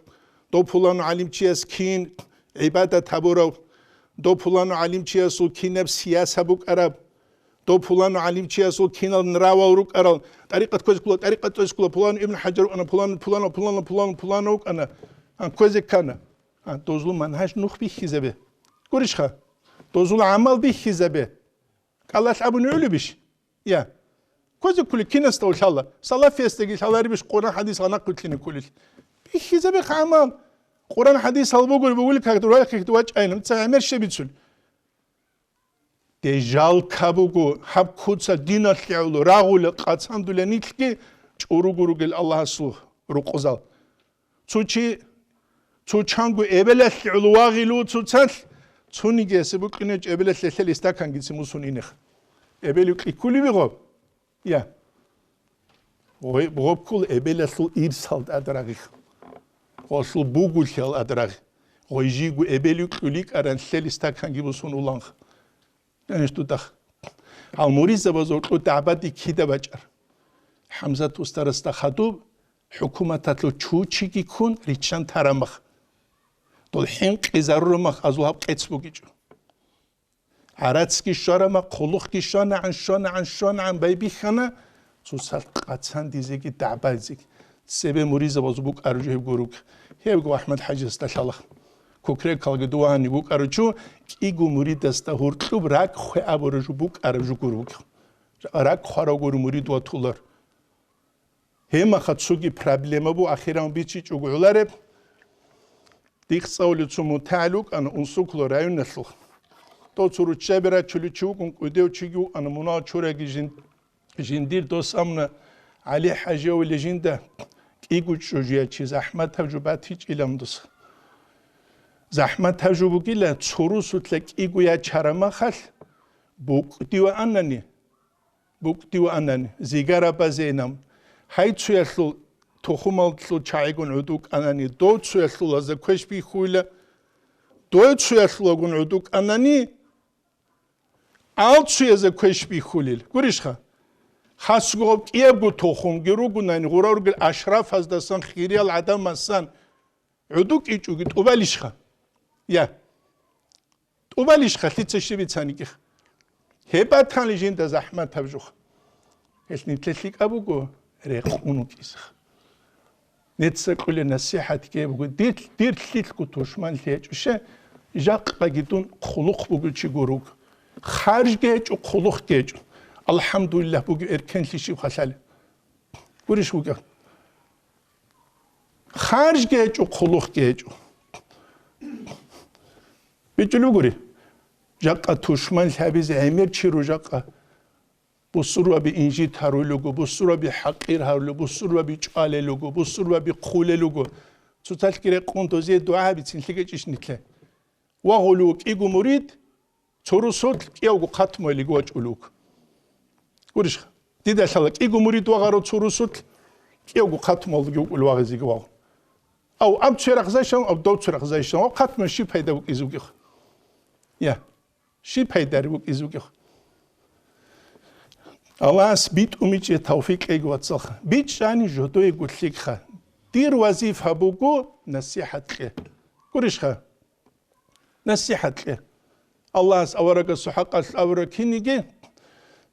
дов пуланав гӀалимчияс кин гӀибадат гьабурав, дов пуланав гӀалимчиясул кинаб сияса букӀараб, Дов пуланав гӀалимчиясул кинал нравал рукӀарал, тӀарикъат кквезе ккола, тӀарикъат кквезе ккола, пулан Ибн ХӀажар вукӀана, пулан, пулан, пулан, пулан, пулан вукӀана. Гьан, кквезе ккана. Гьан, дозул мангьаж нух бихьизабе. Гурищха? Дозул гӀамал бихьизабе. КӀалалъ абуни гӀолебищ? Я. Кквезе кколи кинасда лъала? Салафиясдаги лъаларебищ Къуран хӀадис гьанахъ вилълъине кколел? Бихьизабе гӀамал. Къуран хӀадис гьал бугури бугули как дур вахъихьди вачӀайна, ца гӀемер щебицун. Дежал кабуго, гьаб куца диналъе гӀоло рагъула къацандула нилъги чӀуругу ругел Аллагьасул рукъузал. Цо чи, цо чанго эбелалъе гӀоло вагъилу цоцалъ, цониги эсе букьинечӀо эбелалъе лъел истаканги цимусун инех. Эбел юкьи ккулеб гъоб? Я. Гъой-, гъоб ккул эбелалъул ирсал тӀад рагъих. Гъолъул бугулъиял тӀад рагъи. Гъой жийго эбел юкьуликӀаран лъел истаканги бусун уланх. Гьанже дудах. Гьал муридзабазул кьу дагӀбаде кида бачӀар. ХӀамзат устарасда хадуб, хӀукуматалъул чучиги ккун риччан тарамах. Дол хӀинкъи зарурамах азул гьаб къец бугичӀо. ГӀарацги щварама, хъулухъги щванагӀан, щванагӀан, щванагӀан байбихьана, цоцалъ къацандизеги дагӀбазеги. Цебе муридзабазул букӀараб жо гьеб гуруг. Гьебго АхӀмад ХӀажиясда лъала. Кукрекалги дувагьани букӀарав чу, кӀиго муридасда гьуркьуб ракӀ хве абураб жо букӀараб жо гуруг. РакӀ хварав гуро мурид ватулар. Гьемаха цоги проблема бу, ахиран бичичӀого гӀолареб. Дихъ цӀалулев цо мутагӀил вукӀана Унсукла районалъул. Дов цо руччаби рачулев чи вукӀун, кӀудияв чиги вукӀана, мунагьал чураги жин-, жиндир дос амна ГӀали ХӀажиявила жинда кӀиго чӀужуя чи захӀматаб жо батичӀилан дос. ЗахӀматаб жо бугила, цо русулъа кӀиго ячарамахалъ букӀ дива анани, букӀ див анани, зигара базейилан, гьай цоялъул тухумалъул чагӀигун гӀуду кӀанани, дов цоялъул гьазда квеш бихьуйла, дов цоялъулагун гӀуду кӀанани, ал цоязда квеш бихьулел. Гурищха? Хасго гьаб кӀиябго тухумги ругунани, гъура ругел ашрафаздасан, хириял гӀадамасан, ГӀуду кӀичӀоги тӀубалищха? Я. ТӀубалищха, лъица щиб бицанигиха? Гьеб батани жинда захӀматаб жуха. Гьелъ нилъер лъикӀаб буго рекъун вукӀизеха. Нецц кьулеб насихӀат ккей буго, дир, дир лъилъго тушманлъи гьечӀо ще, жакъаги дун хъулухъ бугев чи гуро вуго. Харжги гьечӀо, хъулухъги гьечӀо. АлхӀамдулиллагь буго эркенлъи щиб халъали. Гурищ вугев? Харжги гьечӀо, хъулухъги гьечӀо. БичӀчӀулеб гури, жакъа тушман лъабизе гӀемер чи ружахъа. Бусурбаби инжит гьарулего, бусурбаби хӀакъир гьарулего, бусурбаби чӀвалелего, бусурбаби хъулелего. Цоцалъги рекъун дозие дугӀа гьабицин лъикӀечӀищ нилъе? Вагъулев кӀиго мурид, цо русулъ кӀиявго хъатмуялиги вачӀулев вуго. Гурищха? Дида лъала кӀиго мурид вагъарав цо русулъ кӀиявго хъатмуялдеги вукӀулев вагъизеги вагъун. Ав аб церахъ зайщан, аб дов церахъ зайщан, ва хъатмуял щиб пайда букӀизе вугев? Я. Щиб пайда букӀизе вугев? Аллагьас битӀун бичӀчӀе тавфикъ кьеги, вацалха. БичӀчӀани жодое гулъигха. Дир вазифа буго насихӀат кье. Гурищха? НасихӀат кье. Аллагьас аварагасул хӀакъалъ абураб киниги,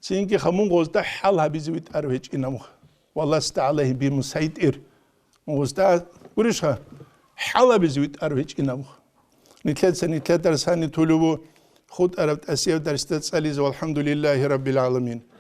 цинги хамун гъозда хӀал гьабизе витӀарав гьечӀин абуха. Ва ласта гӀалайгьим бимусайтӀир. Гъозда, гурищха, хӀал гьабизе витӀарав гьечӀин абуха. Нилъеца нилъедар сани тулеву хутӀараб тӀасияб дарсда цӀализе, валхӀамдулиллагьи раббил гӀаламин.